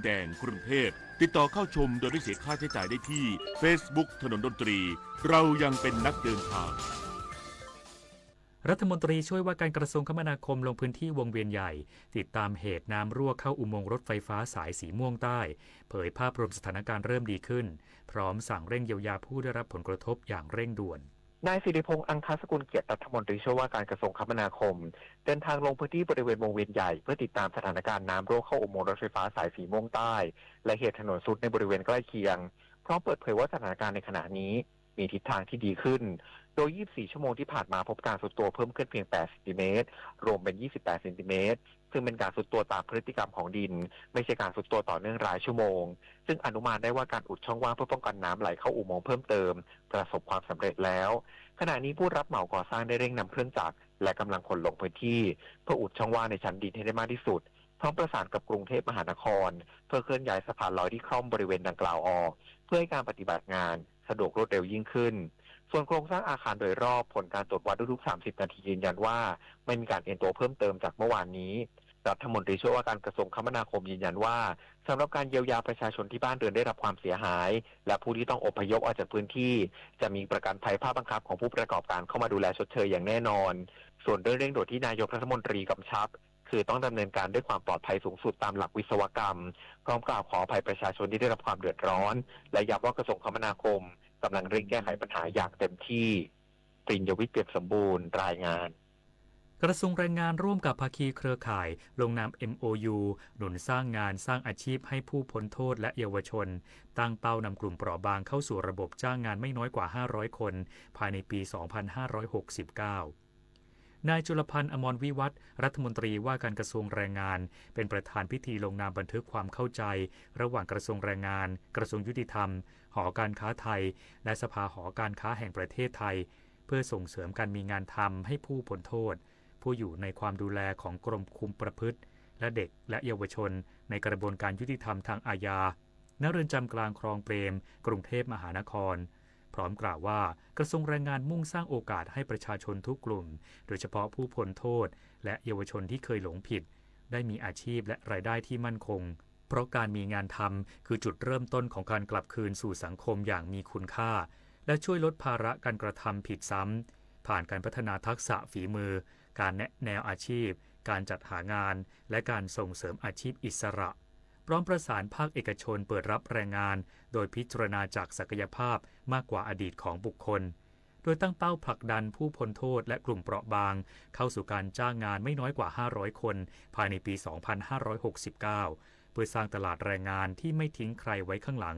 แต่ง กรุงเทพฯ ติดต่อเข้าชมโดยไม่เสียค่าใช้จ่ายได้ที่ Facebook ถนนดนตรี เรายังเป็นนักเดินทาง รัฐมนตรีช่วยว่าการกระทรวงคมนาคมลงพื้นที่วงเวียนใหญ่ ติดตามเหตุน้ำรั่วเข้าอุโมงค์รถไฟฟ้าสายสีม่วงใต้ เผยภาพรวมสถานการณ์เริ่มดีขึ้น พร้อมสั่งเร่งเยียวยาผู้ได้รับผลกระทบอย่างเร่งด่วน นายสิริพงษ์ อังคสกุลเกียรติ รัฐมนตรีช่วยว่าการกระทรวงคมนาคม เดินทางลงพื้นที่บริเวณวงเวียนใหญ่ เพื่อติดตามสถานการณ์น้ำรั่วเข้าอุโมงค์รถไฟฟ้าสายสีม่วงใต้ และเหตุถนนทรุดในบริเวณใกล้เคียง พร้อมเปิดเผยว่าสถานการณ์ในขณะนี้มีทิศทางที่ดีขึ้น โดย ยี่สิบสี่ ชั่วโมงที่ผ่านมาพบการทรุดตัวเพิ่มขึ้นเพียง แปด เซนติเมตร รวมเป็น ยี่สิบแปด เซนติเมตร ซึ่งเป็นการทรุดตัวตามพฤติกรรมของดิน ไม่ใช่การทรุดตัวต่อเนื่องรายชั่วโมง ซึ่งอนุมานได้ว่าการอุดช่องว่างเพื่อป้องกันน้ำไหลเข้าอุโมงค์เพิ่มเติม ประสบความสำเร็จแล้ว ขณะนี้ผู้รับเหมาก่อสร้างได้เร่งนำเครื่องจักร และกำลังคนลงพื้นที่ เพื่ออุดช่องว่างในชั้นดินให้ได้มากที่สุด พร้อมประสานกับกรุงเทพมหานคร เพื่อเคลื่อนย้ายสะพานลอยที่คร่อมบริเวณดังกล่าวออก เพื่อให้การปฏิบัติงานสะดวกรวดเร็วยิ่งขึ้น ส่วนโครงสร้างอาคารโดยรอบ ผลการตรวจวัดทุกๆ สามสิบ นาทียืนยันว่า ไม่มีการเอ็นตัวเพิ่มเติมจากเมื่อวานนี้ รัฐมนตรีช่วยว่าการกระทรวงคมนาคมยืนยันว่า สำหรับการเยียวยาประชาชนที่บ้านเรือนได้รับความเสียหาย และผู้ที่ต้องอพยพออกจากพื้นที่ จะมีประกันภัยภาคบังคับของผู้ประกอบการเข้ามาดูแลชดเชยอย่างแน่นอน ส่วนเรื่องเร่งด่วนที่นายกรัฐมนตรีกำชับ คือต้องดำเนินการด้วยความปลอดภัยสูงสุดตามหลักวิศวกรรม พร้อมกล่าวขออภัยประชาชนที่ได้รับความเดือดร้อน และย้ำว่ากระทรวงคมนาคมกำลังเร่งแก้ไขปัญหาอย่างเต็มที่ ปริญญวิทย์ เปี่ยมสมบูรณ์ รายงาน กระทรวงแรงงานร่วมกับภาคีเครือข่าย ลงนาม เอ็มโอยู หนุนสร้างงานสร้างอาชีพให้ผู้พ้นโทษและเยาวชน ตั้งเป้านำกลุ่มเปราะบางเข้าสู่ระบบจ้างงานไม่น้อยกว่า ห้าร้อย คน ภายในปี สองพันห้าร้อยหกสิบเก้า นายจุลพันธ์ อมรวิวัฒน์ รัฐมนตรีว่าการกระทรวงแรงงาน เป็นประธานพิธีลงนามบันทึกความเข้าใจ ระหว่างกระทรวงแรงงาน กระทรวงยุติธรรม หอการค้าไทย และสภาหอการค้าแห่งประเทศไทย เพื่อส่งเสริมการมีงานทำให้ผู้พ้นโทษ ผู้อยู่ในความดูแลของกรมคุมประพฤติ และเด็กและเยาวชน ในกระบวนการยุติธรรมทางอาญา ณ เรือนจำกลางคลองเปรม กรุงเทพมหานคร พร้อมกล่าวว่า กระทรวงแรงงานมุ่งสร้างโอกาสให้ประชาชนทุกกลุ่ม โดยเฉพาะผู้พ้นโทษ และเยาวชนที่เคยหลงผิด ได้มีอาชีพและรายได้ที่มั่นคง เพราะการมีงานทำคือจุดเริ่มต้นของการกลับคืนสู่สังคมอย่างมีคุณค่า และช่วยลดภาระการกระทำผิดซ้ำ ผ่านการพัฒนาทักษะฝีมือ การแนะแนวอาชีพ การจัดหางาน และการส่งเสริมอาชีพอิสระ พร้อมประสานภาคเอกชนเปิดรับแรงงาน โดยพิจารณาจากศักยภาพมากกว่าอดีตของบุคคล โดยตั้งเป้าผลักดันผู้พ้นโทษและกลุ่มเปราะบาง เข้าสู่การจ้างงานไม่น้อยกว่า ห้าร้อย คน ภายในปี สองพันห้าร้อยหกสิบเก้า เพื่อสร้างตลาดแรงงานที่ไม่ทิ้งใครไว้ข้างหลัง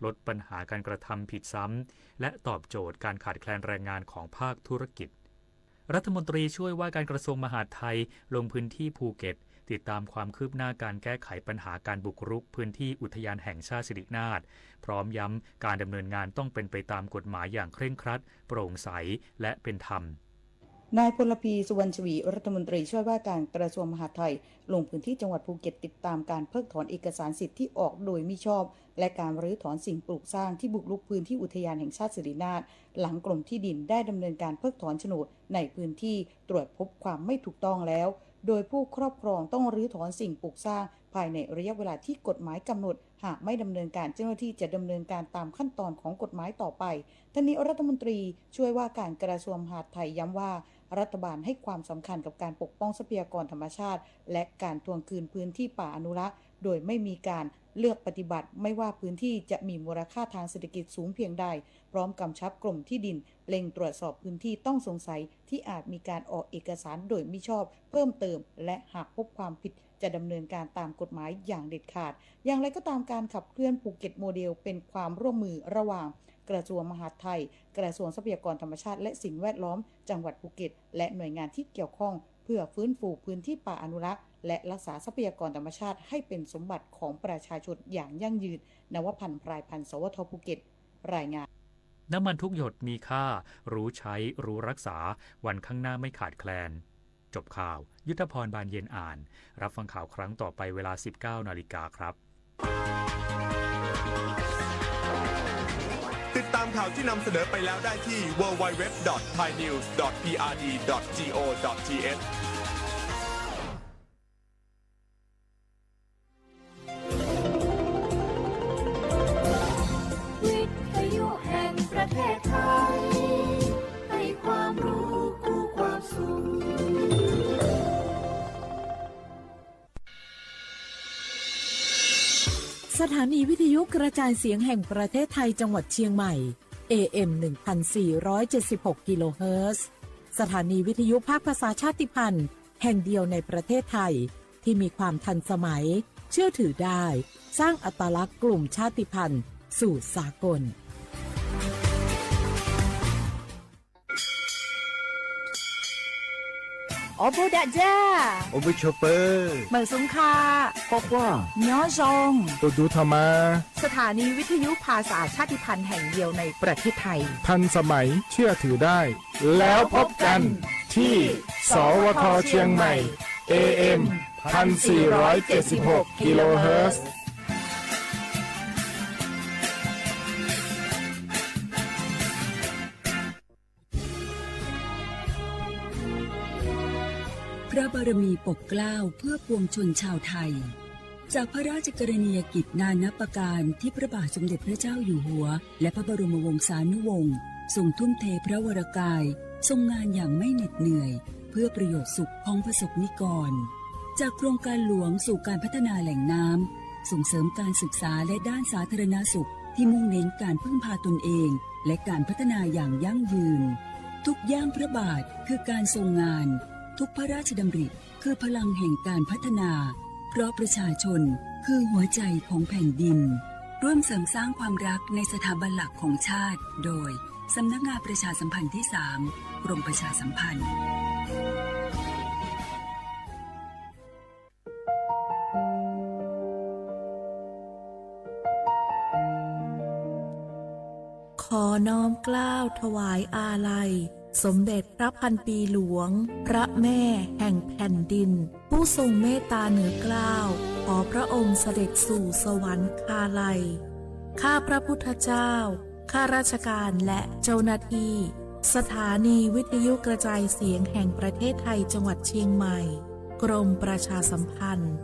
ลดปัญหาการกระทำผิดซ้ำ และตอบโจทย์การขาดแคลนแรงงานของภาคธุรกิจ รัฐมนตรีช่วยว่าการกระทรวงมหาดไทย ลงพื้นที่ภูเก็ต ติดตามความคืบหน้าการแก้ไขปัญหาการบุกรุกพื้นที่อุทยานแห่งชาติสิรินาถ พร้อมย้ำการดำเนินงานต้องเป็นไปตามกฎหมายอย่างเคร่งครัด โปร่งใส และเป็นธรรม นายพลพี สุวรรณชวี รัฐมนตรีช่วยว่าการกระทรวงมหาดไทย ลงพื้นที่จังหวัดภูเก็ตติดตามการเพิกถอนเอกสารสิทธิ์ที่ออกโดยมิชอบ และการรื้อถอนสิ่งปลูกสร้างที่บุกรุกพื้นที่อุทยานแห่งชาติสิรินาถ หลังกรมที่ดินได้ดำเนินการเพิกถอนโฉนดในพื้นที่ ตรวจพบความไม่ถูกต้องแล้ว โดยผู้ครอบครองต้องรื้อถอนสิ่งปลูกสร้างภายในระยะเวลาที่กฎหมายกำหนด หากไม่ดำเนินการเจ้าหน้าที่จะดำเนินการตามขั้นตอนของกฎหมายต่อไป ทั้งนี้รัฐมนตรีช่วยว่าการกระทรวงมหาดไทยย้ำว่า รัฐบาลให้ความสำคัญกับการปกป้องทรัพยากรธรรมชาติ และการทวงคืนพื้นที่ป่าอนุรักษ์ โดยไม่มีการเลือกปฏิบัติ ไม่ว่าพื้นที่จะมีมูลค่าทางเศรษฐกิจสูงเพียงใด พร้อมกำชับกรมที่ดินเร่งตรวจสอบพื้นที่ต้องสงสัยที่อาจมีการออกเอกสารโดยมิชอบเพิ่มเติม และหากพบความผิดจะดำเนินการตามกฎหมายอย่างเด็ดขาด อย่างไรก็ตามการขับเคลื่อนภูเก็ตโมเดลเป็นความร่วมมือระหว่างกระทรวงมหาดไทย กระทรวงทรัพยากรธรรมชาติและสิ่งแวดล้อมจังหวัดภูเก็ต และหน่วยงานที่เกี่ยวข้อง เพื่อฟื้นฟูพื้นที่ป่าอนุรักษ์ และรักษาทรัพยากรธรรมชาติให้เป็นสมบัติของประชาชนอย่างยั่งยืน นวพันธ์ พรายพันธ์ สวท ภูเก็ต รายงาน น้ำมันทุกหยดมีค่า รู้ใช้ รู้รักษา วันข้างหน้าไม่ขาดแคลน จบข่าว ยุทธพร บานเย็นอ่าน รับฟังข่าวครั้งต่อไปเวลา สิบเก้านาฬิกาครับ ติดตามข่าวที่นำเสนอไปแล้วได้ที่ ดับเบิลยู ดับเบิลยู ดับเบิลยู ดอท ไทยนิวส์ ดอท พีอาร์ดี ดอท จี โอ ดอท ที เอช แพทย์ไทยให้ความรู้คู่ความสุข สถานีวิทยุกระจายเสียงแห่งประเทศไทยจังหวัดเชียงใหม่ เอ เอ็ม หนึ่งพันสี่ร้อยเจ็ดสิบหก กิโลเฮิรตซ์ สถานีวิทยุภาคภาษาชาติพันธุ์แห่งเดียวในประเทศไทย ที่มีความทันสมัย เชื่อถือได้ สร้างอัตลักษณ์กลุ่มชาติพันธุ์สู่สากล Ob pug dam ja, ob pug chua pawg, meem xoo kha, quaj quaj, nyob zoo, tus dub tho mas. สถานีวิทยุภาษาชาติพันธุ์แห่งเดียวในประเทศไทย ทันสมัย เชื่อถือได้ แล้วพบกันที่ สวท เชียงใหม่ เอ เอ็ม พันสี่ร้อยเจ็ดสิบหก กิโลเฮิรตซ์ พระบารมีปกเกล้าเพื่อปวงชนชาวไทย จากพระราชกรณียกิจนานับประการที่พระบาทสมเด็จพระเจ้าอยู่หัว และพระบรมวงศานุวงศ์ทรงทุ่มเทพระวรกาย ทรงงานอย่างไม่เหน็ดเหนื่อย เพื่อประโยชน์สุขของประสบนิกร จากโครงการหลวงสู่การพัฒนาแหล่งน้ำ ส่งเสริมการศึกษาและด้านสาธารณสุขที่มุ่งเน้นการพึ่งพาตนเอง และการพัฒนาอย่างยั่งยืน ทุกย่างพระบาทคือการทรงงาน ทุกพระราชดำริคือพลังแห่งการพัฒนา เพราะประชาชนคือหัวใจของแผ่นดิน ร่วมเสริมสร้างความรักในสถาบันหลักของชาติ โดย สำนักงานประชาสัมพันธ์ที่สาม กรมประชาสัมพันธ์ ขอน้อมเกล้าถวายอาลัย สมเด็จพระพันปีหลวง พระแม่แห่งแผ่นดิน ผู้ทรงเมตตาเหนือเกล้า ขอพระองค์เสด็จสู่สวรรคาลัย ข้าพระพุทธเจ้า ข้าราชการและเจ้าหน้าที่ สถานีวิทยุกระจายเสียงแห่งประเทศไทยจังหวัดเชียงใหม่ กรมประชาสัมพันธ์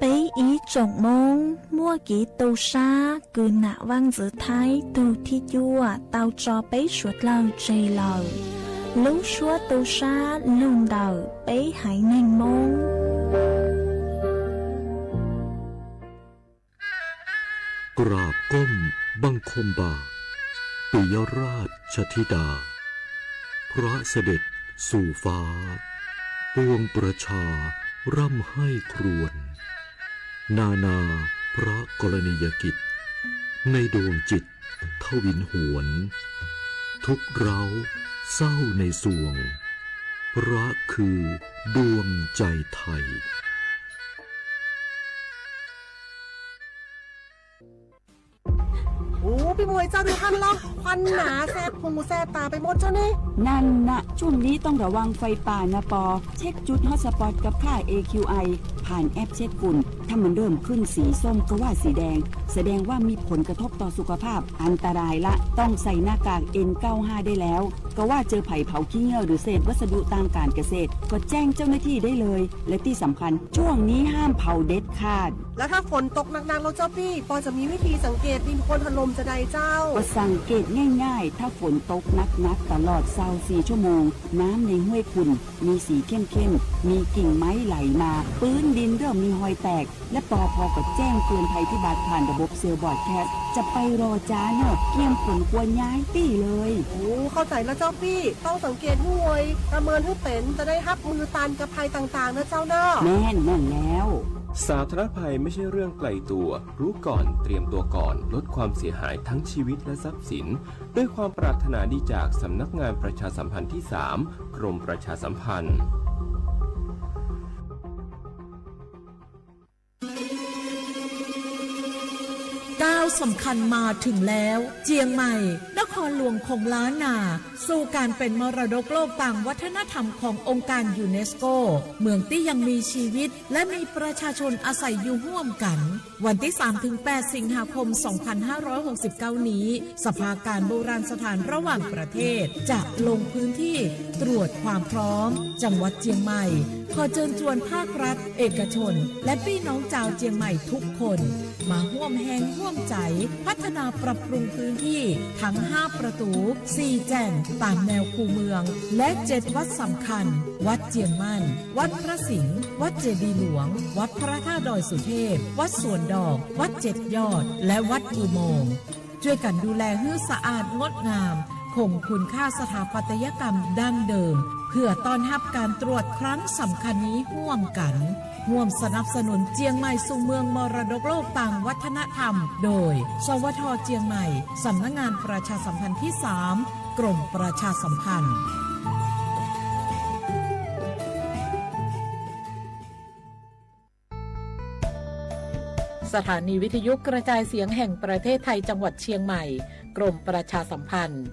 Peb ib tsoom Hmoob muaj kev tu sab kws nam vaj ntxwv Thaib tug thib cuaj tau tso peb suav dlawg tseg lawm. Lub suab tu sab lug ntawm peb haiv neeg Hmoob. กราบก้มบังคมบาท ปิยราชธิดา พระเสด็จสู่ฟ้า ปวงประชาร่ำไห้ครวญ นานาพระกรณียกิจ ในดวงจิตทวินหวน ทุกข์ร้าวเศร้าในสวง พระคือดวงใจไทย โอ้ พี่มวยเจ้าดูท่านล่ะ ควันหนาแสบหูแสบตาไปหมดเจ้านี่ นั่นนะ ช่วงนี้ต้องระวังไฟป่านะปอ เช็คจุดฮอตสปอตกับค่า เอ คิว ไอ ผ่านแอปเช็คฝุ่น ถ้ามันเริ่มขึ้นสีส้มก็ว่าสีแดง แสดงว่ามีผลกระทบต่อสุขภาพ อันตรายละ ต้องใส่หน้ากาก เอ็นเก้าห้า ได้แล้ว ก็ว่าเจอไผ่เผาขี้เถ้าหรือเศษวัสดุทางการเกษตร ก็แจ้งเจ้าหน้าที่ได้เลย และที่สำคัญ ช่วงนี้ห้ามเผาเด็ดขาด แล้วถ้าฝนตกหนักๆแล้วเจ้าปี้ ปอจะมีวิธีสังเกตดินโคลนถล่มจะใดเจ้า ก็สังเกตง่ายๆ ถ้าฝนตกหนักๆ ตลอดซาวสี่ชั่วโมง น้ำในห้วยขุ่น มีสีเข้มๆ มีกิ่งไม้ไหลมา พื้นดินเริ่มมีฮอยแตก และปอพอก็แจ้งเตือนภัยพิบัติผ่านระบบเซลล์บรอดแคสต์ จะไปรอจ้าเนอะ เตรียมขนครัวย้ายตี้เลย โอ้ เข้าใจแล้วเจ้าปี้ ต้องสังเกตห้วย ประเมินให้เป็น จะได้ฮับมือตันกับภัยต่างๆนะเจ้าเนอะ แม่น แม่นแล้ว สาธารณภัยไม่ใช่เรื่องไกลตัว รู้ก่อน เตรียมตัวก่อน ลดความเสียหายทั้งชีวิตและทรัพย์สิน ด้วยความปรารถนาดีจากสำนักงานประชาสัมพันธ์ที่สาม กรมประชาสัมพันธ์ ก้าวสำคัญมาถึงแล้ว เจียงใหม่ นค นครหลวงของล้านนา สู่การเป็นมรดกโลกตามวัฒนธรรมขององค์การยูเนสโก เมืองที่ยังมีชีวิตและมีประชาชนอาศัยอยู่ร่วมกัน วันที่สามถึงแปดสิงหาคมสองพันห้าร้อยหกสิบเก้านี้ สภาการโบราณสถานระหว่างประเทศจะลงพื้นที่ตรวจความพร้อม จังหวัดเชียงใหม่ ขอเชิญชวนภาครัฐ เอกชน และพี่น้องชาวเชียงใหม่ทุกคน มาร่วมแฮงร่วมใจ พัฒนาปรับปรุงพื้นที่ทั้งห้าประตู สี่แจ่ง ตามแนวคูเมือง และเจ็ดวัดสำคัญ วัดเจียงมั่น วัดพระสิงห์ วัดเจดีย์หลวง วัดพระธาตุดอยสุเทพ วัดสวนดอก วัดเจ็ดยอด และวัดอุโมงค์ ช่วยกันดูแลให้สะอาดงดงาม คงคุณค่าสถาปัตยกรรมดั้งเดิม เพื่อต้อนรับการตรวจครั้งสำคัญนี้ร่วมกัน ร่วมสนับสนุนเชียงใหม่สู่เมืองมรดกโลกตามวัฒนธรรม โดย สวท เชียงใหม่ สำนักงานประชาสัมพันธ์ที่สาม กรมประชาสัมพันธ์ สถานีวิทยุกระจายเสียงแห่งประเทศไทยจังหวัดเชียงใหม่ กรมประชาสัมพันธ์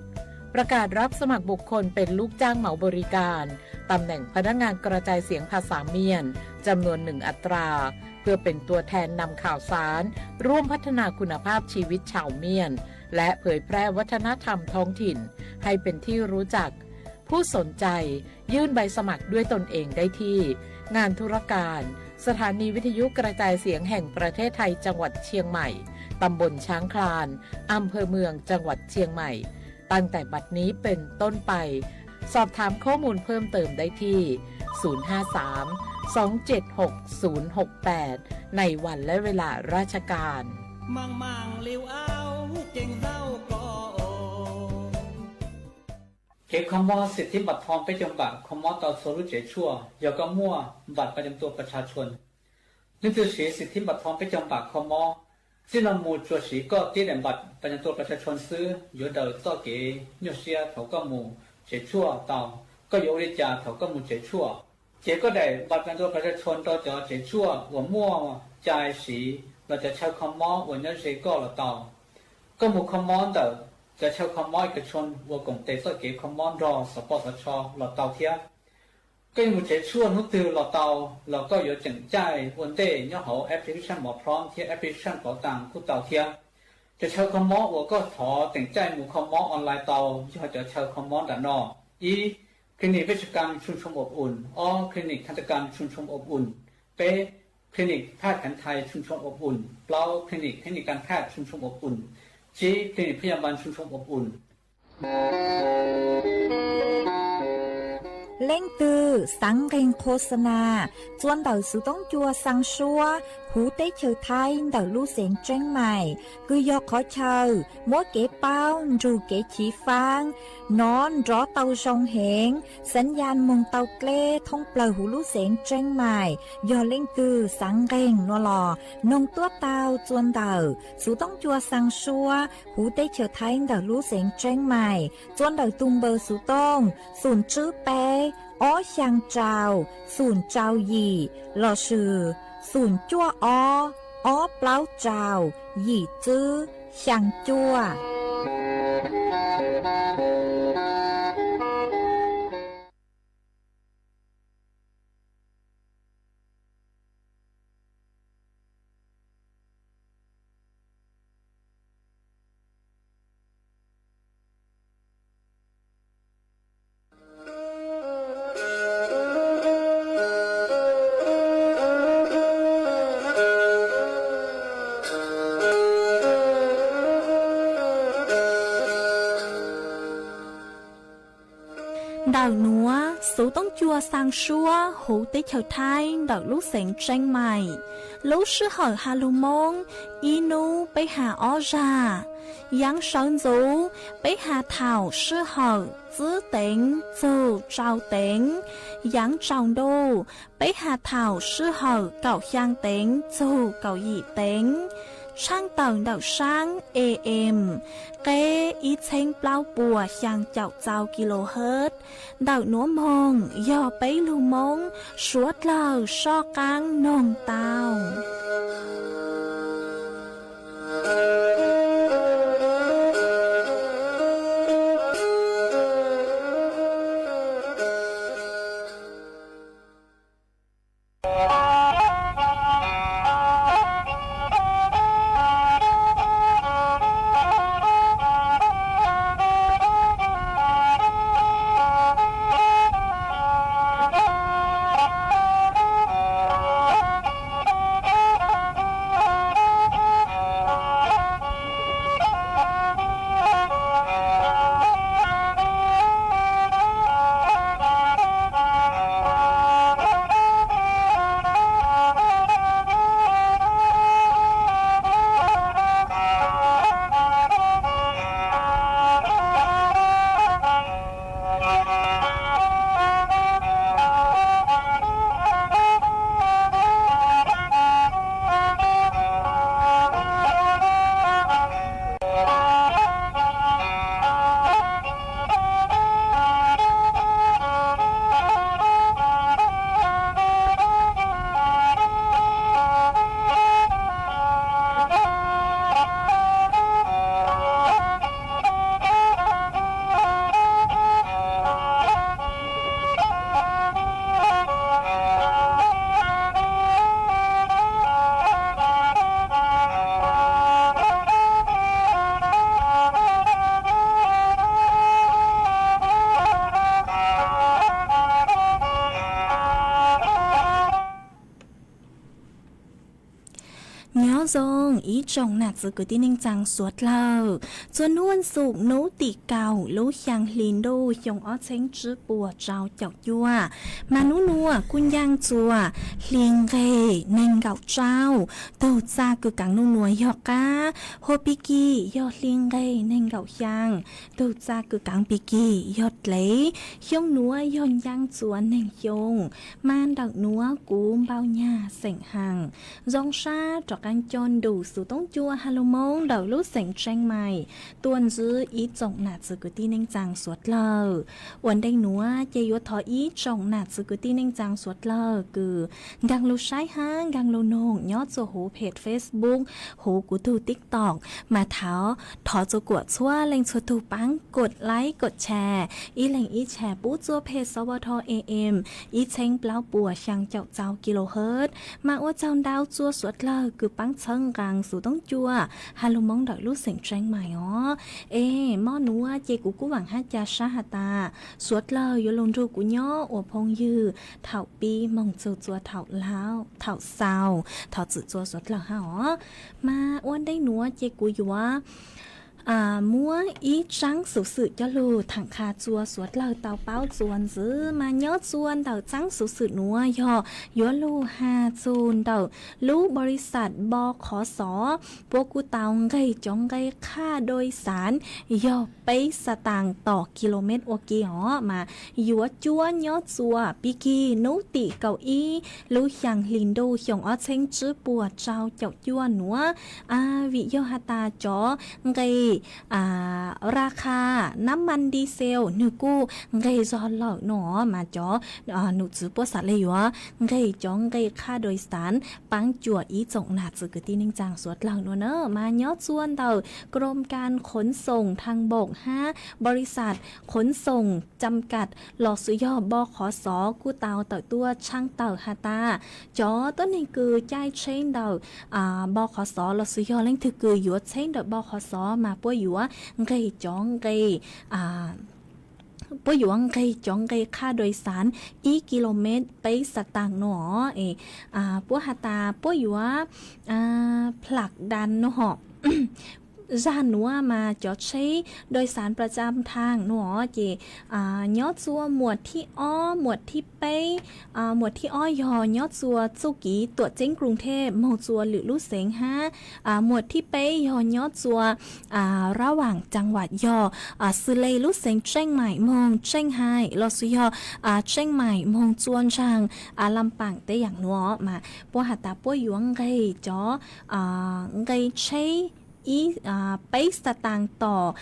ประกาศรับสมัครบุคคลเป็นลูกจ้างเหมาบริการ ตำแหน่งพนักงานกระจายเสียงภาษาเมียน จำนวนหนึ่งอัตรา เพื่อเป็นตัวแทนนำข่าวสาร ร่วมพัฒนาคุณภาพชีวิตชาวเมียน และเผยแพร่วัฒนธรรมท้องถิ่น ให้เป็นที่รู้จัก ผู้สนใจยื่นใบสมัครด้วยตนเองได้ที่ งานธุรการ สถานีวิทยุกระจายเสียงแห่งประเทศไทยจังหวัดเชียงใหม่ ตำบลช้างคลาน อำเภอเมืองจังหวัดเชียงใหม่ ตั้งแต่บัดนี้เป็นต้นไป สอบถามข้อมูลเพิ่มเติมได้ที่ ศูนย์ห้าสาม สองเจ็ดหก ศูนย์หกแปด ในวันและเวลาราชการ Kev kho mob สิทธิบัตรทอง peb caug npam kho mob tau txhua lub tsev tshuaj yog koj muaj บัตรประจำตัวประชาชน. Leej twg siv สิทธิบัตรทอง peb caug npam kho mob, txij no mus tsuas siv koj tib daim บัตรประจำตัวประชาชน xwb yuav daws txoj kev nyuaj siab thaum koj mus tsev tshuaj tau. Koj yuav ua li cas thaum koj mus tsev tshuaj? Cev koj daim บัตรประจำตัวประชาชน rau cov tsev tshuaj uas muaj cai siv los cov chaw kho mob uas nyob ze koj los tau. Koj mus kho mob ntawm cov chaw kho mob เอกชน uas koom tes txoj kev kho mob nrog สปสช los tau thiab. Koj yuav mus tsev tshuaj hnub twg los tau, los koj yuav tseem caij ua ntej nyob hauv application หมอพร้อม thiab application เป๋าตัง kuj tau thiab. Cov chaw kho mob uas koj thov teem caij mus kho mob online tau yog cov chaw kho mob nram no: ib, clinic เวชกรรมชุมชนอบอุ่น ob, clinic ทันตกรรมชุมชนอบอุ่น peb, clinic แพทย์แผนไทยชุมชนอบอุ่น plaub, clinic เทคนิคการแพทย์ชุมชนอบอุ่น tsib, clinic พยาบาลชุมชนอบอุ่น Leej twg xav nqes โฆษณา txua ntawm xuv toob cua xaa suab huv teb chaws Thaib ntawm lub xeev Tseeb Maim, kws yog qhov chaw muab kev paub nrug kev chiv faab nov nrov tau zoo heev, xav yas moog tau dleb thoob plawg huv lub xeev Tseeb Maim. Yog leej twg xav nqes no los noog tuab tau txua ntawm xuv toob cua xaa suab huv teb chaws Thaib ntawm lub xeev Tseeb Maim txua ntawm tug npawb xuv tooj xoom tswb peb ob xyaa rau xoom rau yim lossis xoom cuaj ob ob plaub rau yim tswb xyaa cuaj. Ntawm nuav xuv toob cua xaa suab huv teb chaws Thaib ntawm lub xeev Tseeb Maim. Lub sij hawm has lug Moob, ib nub peb has ob zag. Yaav sawv ntxuv, peb has thaum sij hawm tswb teev txug rau teev. Yaav tsaus ntuj, peb has thaum sij hawm kaum xyaa teev txug kaum yim teev. Tshaaj tawm ntawm saab A M, qeb ib txheeb plaub puas xyaa caum txau kilohertz. Ntawm nuav moog yog peb lug Moob suav dlawg soj qaab noog tau. Zoo ib tsoom nam txiv kwv tij neej tsaa suav dlawg, txua nuaj xum nub tim kaum lub xyaa hli ntuj xyoo ob txheeb tsib puas rau caum cuaj, mas nub nuav kuj ncaaj txua hli nqeg neeg nkaum rau. Tug txaj kws kaav nub nuav yog qaab, hua pig kig yog hli nqeg neeg nkaum xyaa. Tug txaj kws kaav pig kig yog dlev. Xyoo nuav yog ncaaj txua neeg xyoo, mas ntawm nuav kuv npau nyag xeem haas. Zoo sab rov qaab coj nrug xuv toob cua ha lug Moob ntawm lub xeem Tseeb Mais tuaj ntsib ib tsoom nam txiv kwv tij neej tsaa suav dlawg. Ua ntej nuav ces yuav thov ib tsoom nam txiv kwv tij neej tsaa suav dlawg kws nkaag lug saib hab nkaag lug noog nyob txua huv peg Facebook, huv kuv tug TikTok, mas thov, thov txua kuam txhua leej txhua tug paab kod like kod share, ib leeg ib share pub txua peg sov vo tho em ib txheeb plaub puas xyaa caum txau kilohertz, mas ua tsaug ntau txua suav dlawg kws paab txhawb nqaa xuv toob cua ha lug Moob ntawm lub xeem Tseeb Mais os. Es mo nuav ces kuv kuj vaam hab ca sab has tas suav dlawg yuav lug nrug kuv nyob ua phooj ywg thaum pib moog txug txua thaum laub thaum xaus, thov txim txua suav dlawg hab os. Mas ua ntej nuav ces kuv yuav muab ib tsaab xuv xwm coj lug thaam qha txua suav dlawg tau paub txua ntxiv. Mas nyob txua ntawm tsaab xuv xwm nuav yog yuav lug has txug ntawm lub npaus lis xas npau qhov xov, puab kuj tau nqeg cov nqe qhaj npau lis xas yog peb xas taas tom kilomev ua ke os, mas yuav cuab nyob txua pig kig nub tim kaum ib lub xyaa hli ntuj xyoo ob txheeb tsib puas rau caum cuaj nuav. Vim yog has tas cov nqe ra qha nab mas di xel nwg kuj nqeg zog lawm no, mas cov num txwv puab xav le yuav nqeg cov nqe qhaj npau lis xas paab cuam ib tsoom nam txiv kwv tij neej tsaa suav dlawg nuav na. Mas nyob txua ntawm krom kas khoov xoom thaj npaum hab npaus lis xas khoov xoom cam kam los xwb yog npau qhov xov kuj tau tawm tuaj tshaaj tawm has tas cov tuab neeg kws caij tsheb ntawm npau qhov xov los xwb yog leej twg kws yuav tsheb ntawm npau qhov xov mas puab yuav nqeg cov nqe puab yuav nqeg cov nqe qhaj npau lis xas ib kilomev peb xas taas no. Puab has tas puab yuav plam das no hom. Zag nuav mas cov tsheb npau lis xas plas tsaam thaaj no ces nyob txua muam thib ob, muam thib peb, muam thib ob yog nyob txua txuj kiv tuam ceeb Kruv Thej moog txua lwm lub xeev hab muam thib peb yog nyob txua rab vaam caa vam yog xws le lub xeev Tseej Maim moog Tseej Hais los xwb yog Tseej Maim moog txua ntsaag Lam Paam teb yaam nuav mas puab has tas puab yuav nqeg cov nqe tsheb peb xas taas tom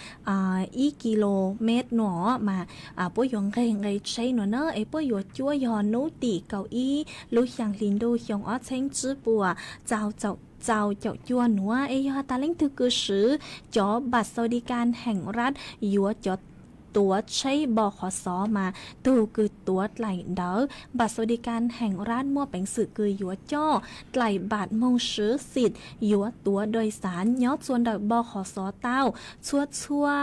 ib kilomev no mas puab yuav nqeg nqe tsheb no na es puab yuav cuab yog nub tim kaum ib lub xyaa hli ntuj xyoo ob txheeb tsib puas txau caum cuaj nuav. Es yog has tas leej twg kws swv cov npam xaus di kas heem rad yuav cov tuav tsheb npau qhov xov mas tug kws tuav dlaim ntawv npam xaus di kas heem rad muaj peev xwm kws yuav coj dlaim npam moog swv xim yuav tuav npau lis xas nyob txua ntawm npau qhov xov tau txhua txhua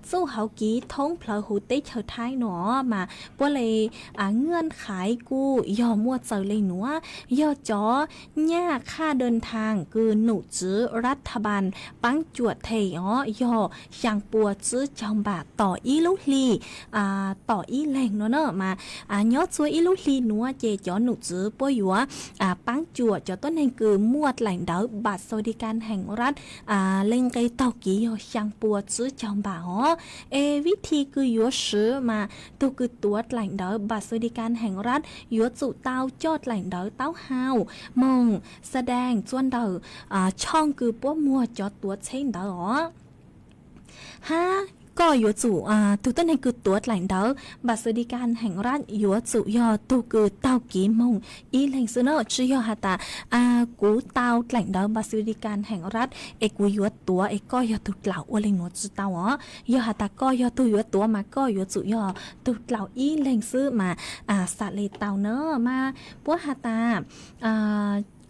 txuj hauv kiv thoob plawg huv teb chaws Thaib no mas puab le nqaj qhaiv kuj yog muaj txawm le nuav, yog cov nyaj qhaj npau lis xas kws num txwv ras tha npas paab cuam them os yog xyaa puas tsib caug npam tom ib lub hli tom ib leeg no na mas nyob txua ib lub hli nuav ces cov num txwv puab yuav paab cuam cov tuab neeg kws muaj dlaim ntawv npam xaus di kas heem rad le nqe taug kiv yog xyaa puas tsib caug npam os. Es vib thi kws yuav swv mas tug kws tuav dlaim ntawv npam xaus di kas heem rad yuav tsum tau coj dlaim ntawv taub hau moog xa daag txua ntawm tshooj kws puab muag cov tuav tsheb ntawd os. Hab koj yuav tsum, tug tuab neeg kws tuav dlaim ntawv npam xaus di kas heem rad yuav tsum yog tug kws taug kiv moog ib leeg xwb na, tsi yog has tas kuv tau dlaim ntawv npam xaus di kas heem rad es kuv yuav tuav es koj yog tug dlaus ua le nuav tsi tau os. Yog has tas koj yog tug yuav tuav mas koj yuav tsum yog tug dlaus ib leeg xwb mas xam le tau na mas puab has tas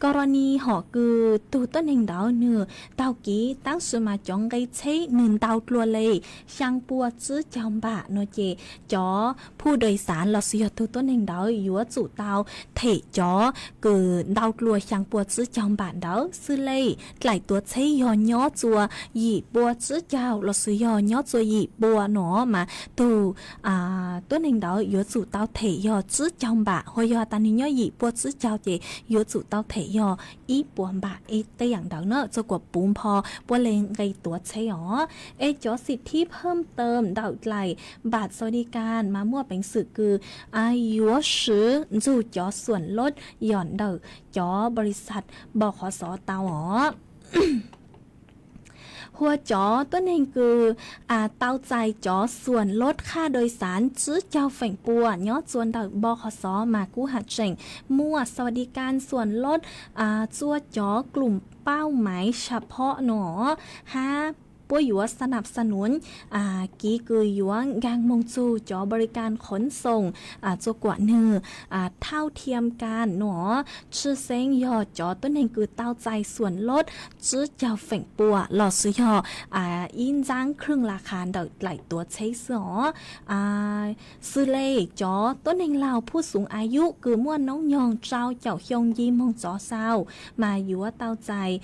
Ko ro ni hom kws tug tuab neeg ntawd nwg taug kev tab sis mas cov nqe tsheb nwg ntau dlua le xyaa pua tsib caug npam no ces cov phu dois xaav los sis yog tug tuab neeg ntawd yuav tsum tau them cov kws ntau dlua xyaa pua tsib caug npam ntawd xwb le. Dlaim tuav tsheb yog nyob tsua yim pua tsib caug los sis yog nyob tsua yim pua no mas tug tuab neeg ntawd yuav tsum tau them yog tsib caug npam, ho yog tas nwg nyob yim pua tsib caug ces yuav tsum tau them yog ib puas npam. Tej yaam ntawd na txug kuas puv npho puab le nqe tuav tsheb os. Es cov xim thib pham tawm ntawm dlaim npam xaus di kas mas muaj peev xwm kws yuav swv ntxug cov xuam loj yog ntawm cov npaus qhov xov tau os. Hua cov tuab neeg kws tau txais cov xuam loj qhaj dois xaav tsib caug feem pua nyob tsua ntawm npaus qhov xov mas kuj has tseem muaj xaus di kas xuam loj tsua cov klum pauj maiv sab phob no hab puab yuav xa nab xa nuv kev kws yuav nkaag moog txug cov npaus di kas khoov xoom tsua kuam nwg thauj thiam kas no tshwj xeeb yog cov tuab neeg kws tau txais xuam loj tsib caug feem pua los sis yog ib ntxaab khwj la qha ntawm dlaim tuav tsheb xwb os. Xws le cov tuab neeg laug phuj xoov a yub kws muaj noob nyoog rau caum xyoo nce moog txov xau mas yuav tau txais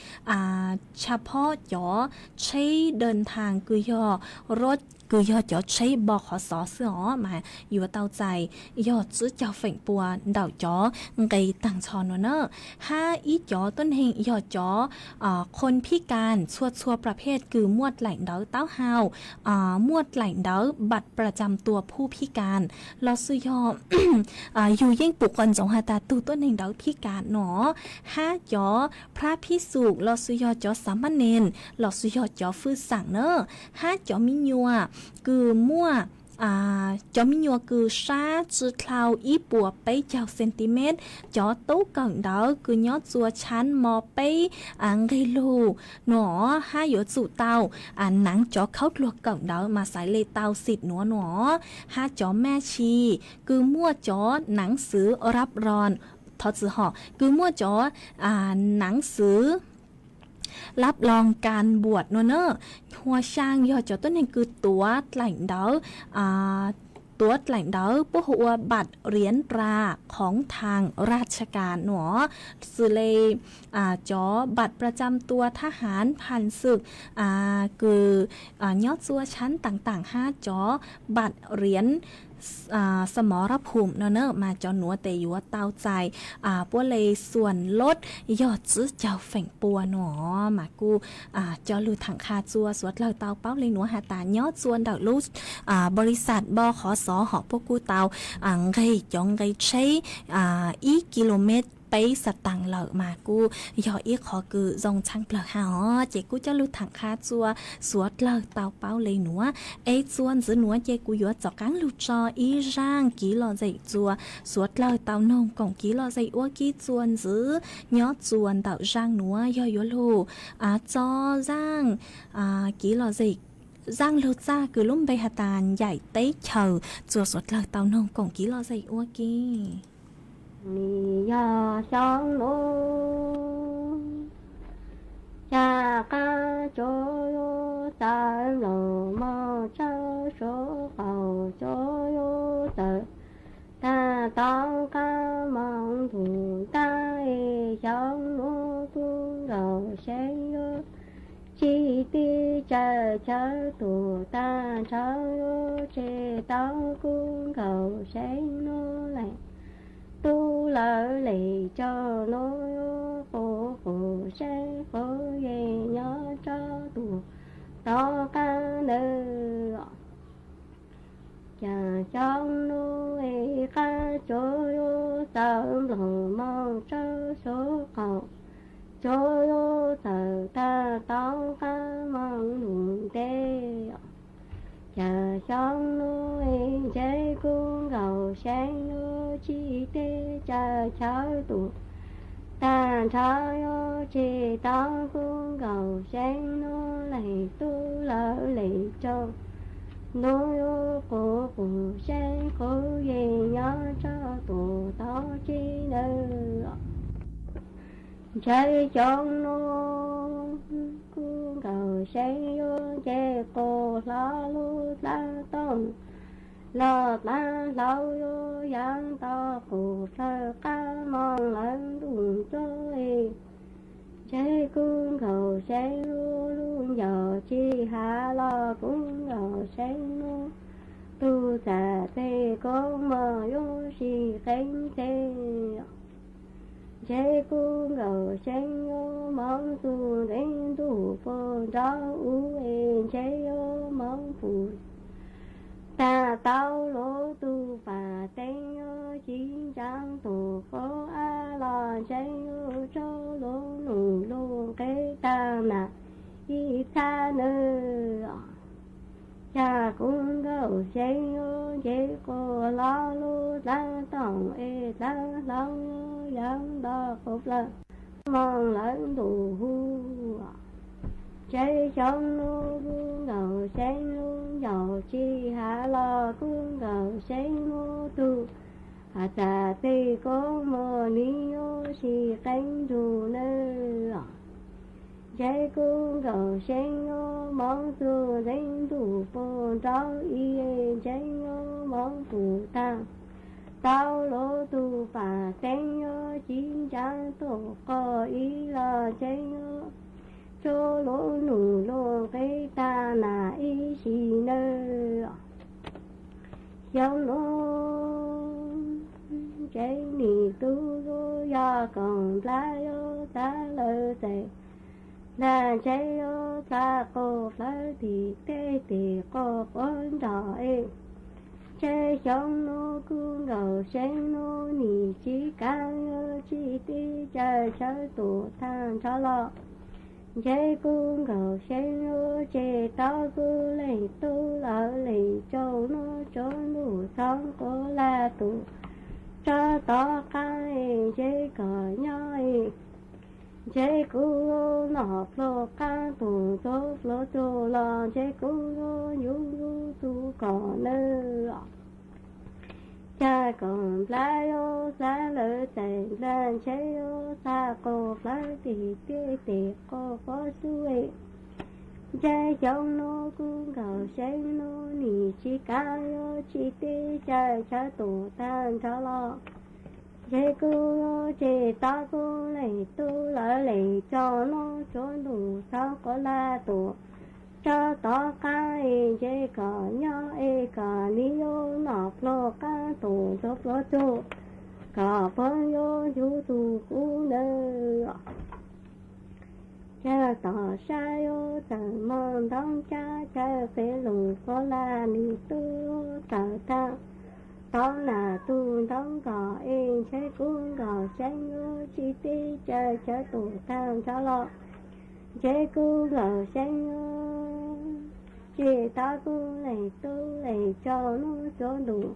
tshaj phob cov tsheb daws thaas kws yog roj kws yog cov tsheb npaus qhov xov xwb os mas yuav tau txais yog tsib caug feem pua ntawm cov nqe taag nrho no na. Hab ib cov tuab neeg yog cov qhua phib kas txhua txhua pla phej kws muaj dlaim ntawv taub hau, muaj dlaim ntawv npam pra cam tua phuj phib kas los sis yog yug yeej pum qhov ntsoov has tas tug tuab neeg ntawd phib kas no hab cov phrab phib xum los sis yog cov xav mab nees los sis yog cov fwj xaam na hab cov mi nyuas kws muaj cov mi nyuas kws sab tsi dlhau ib puas peb caug centimet, cov tub kawm ntawv kws nyob tsua tshab mo peb nqeg lug no hab yuav tsum tau naav cov khaub dluag kawm ntawv mas xaiv le tau xim nuav no hab cov maj tshis kws muaj cov naav xwv rab ron, thov txim hom, kws muaj cov naav xwv lab loos kas npuam no na. Hua xyaa yog cov tuab neeg kws tuav dlaim ntawv, tuav dlaim ntawv puab hu ua npam riam ras khoov thaas raj tsha kas no, xws le cov npam pra cam tua thab haav phas xwm kws nyob tsua tshab taam taam hab cov npam riam xamov rab phum no na mas cov nuav tes yuav tau txais puab le xuam loj yog tsib caug feem pua no mas kuj coj lug thaam qha tsua suav dlawg tau paub le nuav has tas nyob tsua ntawm lub npaus lis xas npau qhov xov hom puab kuj tau nqeg cov nqe tsheb ib kis lus mev peb xav taas lawm mas kuj yog ib qhov kws zoo tshaj plawg hab os. Ces kuj coj lug thaam qha tsua suav dlawg tau paub le nuav. Es tsua ntxiv nuav ces kuv yuav tsom qaab lug tso ib zaaj kev lom zem tsua suav dlawg tau noog koom kev lom zem ua ke tsua ntxiv nyob tsua ntawm zaaj nuav yog yuav lug tso zaaj kev lom zem, zaaj lug txag kws lub npe has tas ncaim teb chaws tsua suav dlawg tau noog koom kev lom zem ua ke. Yog xyoo nuav, cas qab cov yuav txawv nplooj mog tsawv suav qaum, cov yuav txawv tag tau qab moog ntuj tag, xyoo nuav kuv nkaus seev yuav tsi teb tsaws chaw tuag, tag nrho yuav tseg tau kuv nkaus seev nuav lawm. Tub lawv le caug nuav yuav quv quv seev quv yeej nyob rau tuag tom qab ntawd. Cas xyoo nuav es qab cov yuav txawv nplooj mog tsawv suav qaum, cov yuav txawv tag tau qab moog ntuj teb. Cas xyoo nuav es ntshe kuv nkaus seev yuav tsi teb tsaws chaw tuag, tag nrho yuav tseg tau kuv nkaus seev nuav lawm. Tub lawv le caug nuav yuav quv quv seev quv yeej nyob rau tuag tom qab ntawd. Ntshe xyoo no kuj nkaus seev yuav nce qus hlo lub dlaab tooj los dlaab hlau yuav yaav nto qus plawg qaab moog lawv ntuj ncuab. Ntshe kuj nkaus seev yuav lub ncaus tsis hav los kuj nkaus seev yuav tug txav teg koob moog yuav sib qeeb teg. Ntshe kuj nkaus seev yuav moog txug ntev ntuj puag nraub ub es ntshe yuav moog pum taag tau luv tug pas teeb yuav ci ntsaa tug quav av los ntshe yuav tso luv num luj nqe taag nam ib txhab nawb. Cas kuj nkaus seev yuav nce qus hlo lub dlaab tooj es dlaab hlau yuav yaav nto qus plawg moog lawv ntuj hu. Ntshe xyoo no kuj nkaus seev yuav ncaus tsis hav los kuj nkaus seev yuav tug txav teg koob moog nim yuav sib qeeb nrug nawb. Ntshe kuj nkaus seev yuav moog txug ntev ntuj puag nraub ib, ntshe yuav moog pum taag tau luv tug pas teeb yuav ci ntsaa tug quav ib los ntshe yuav tso luv num luj nqe taag nam ib si nawb. Xyoo no ntshe nim tub yuav yog koom nplhaib yuav txav lawv txais nplhaib ntshe yuav txhaj quas plawg tim tej tim quas quav nrog es. Ntshe xyoo no kuj nkaus seev no nim tsis kav yuav tsis tib caws chaw tus taag nrho los. Ntshe kuj nkaus seev yuav tseg tau kuv leej tub lawv leej tsaus no tsuav ntuj txhob quav laj tus tso tov qaab es ntshe kom nyob es. Ntshe kuv nom pluag qaab tus ntxuav pluag tug los ntshe kuv yuav yug yug tug kom nawb. Cas koom nplhaib yuav txav lawv txais nplhaib ntshe yuav txhaj quas plawg tim tej tim quas quav xwb. Ntshe xyoo no kuj nkaus seev no nim tsis kav yuav tsis tib caws chaw tus taag nrho los. Ntshe kuv yuav tseg tau kuv leej tub lawv leej tsaus no tsuav ntuj txhob quav laj tus tso tov qaab es ntshe kom nyob es kom nim yuav nom pluag qaab tus ntxuav pluag tug kom puab yuav yug tug kuv nawb. Chaw tom sab yuav txawm moog ntoob cab chaw qev lug quav laj nim tub tawm taag tov nam tug ntoob nkaus es ntshe kuv nkaus seev yuav tsis tib caws chaw tus taag nrho los. Ntshe kuv nkaus seev yuav tseg tau kuv leej tub leej tsaus no tsuav ntuj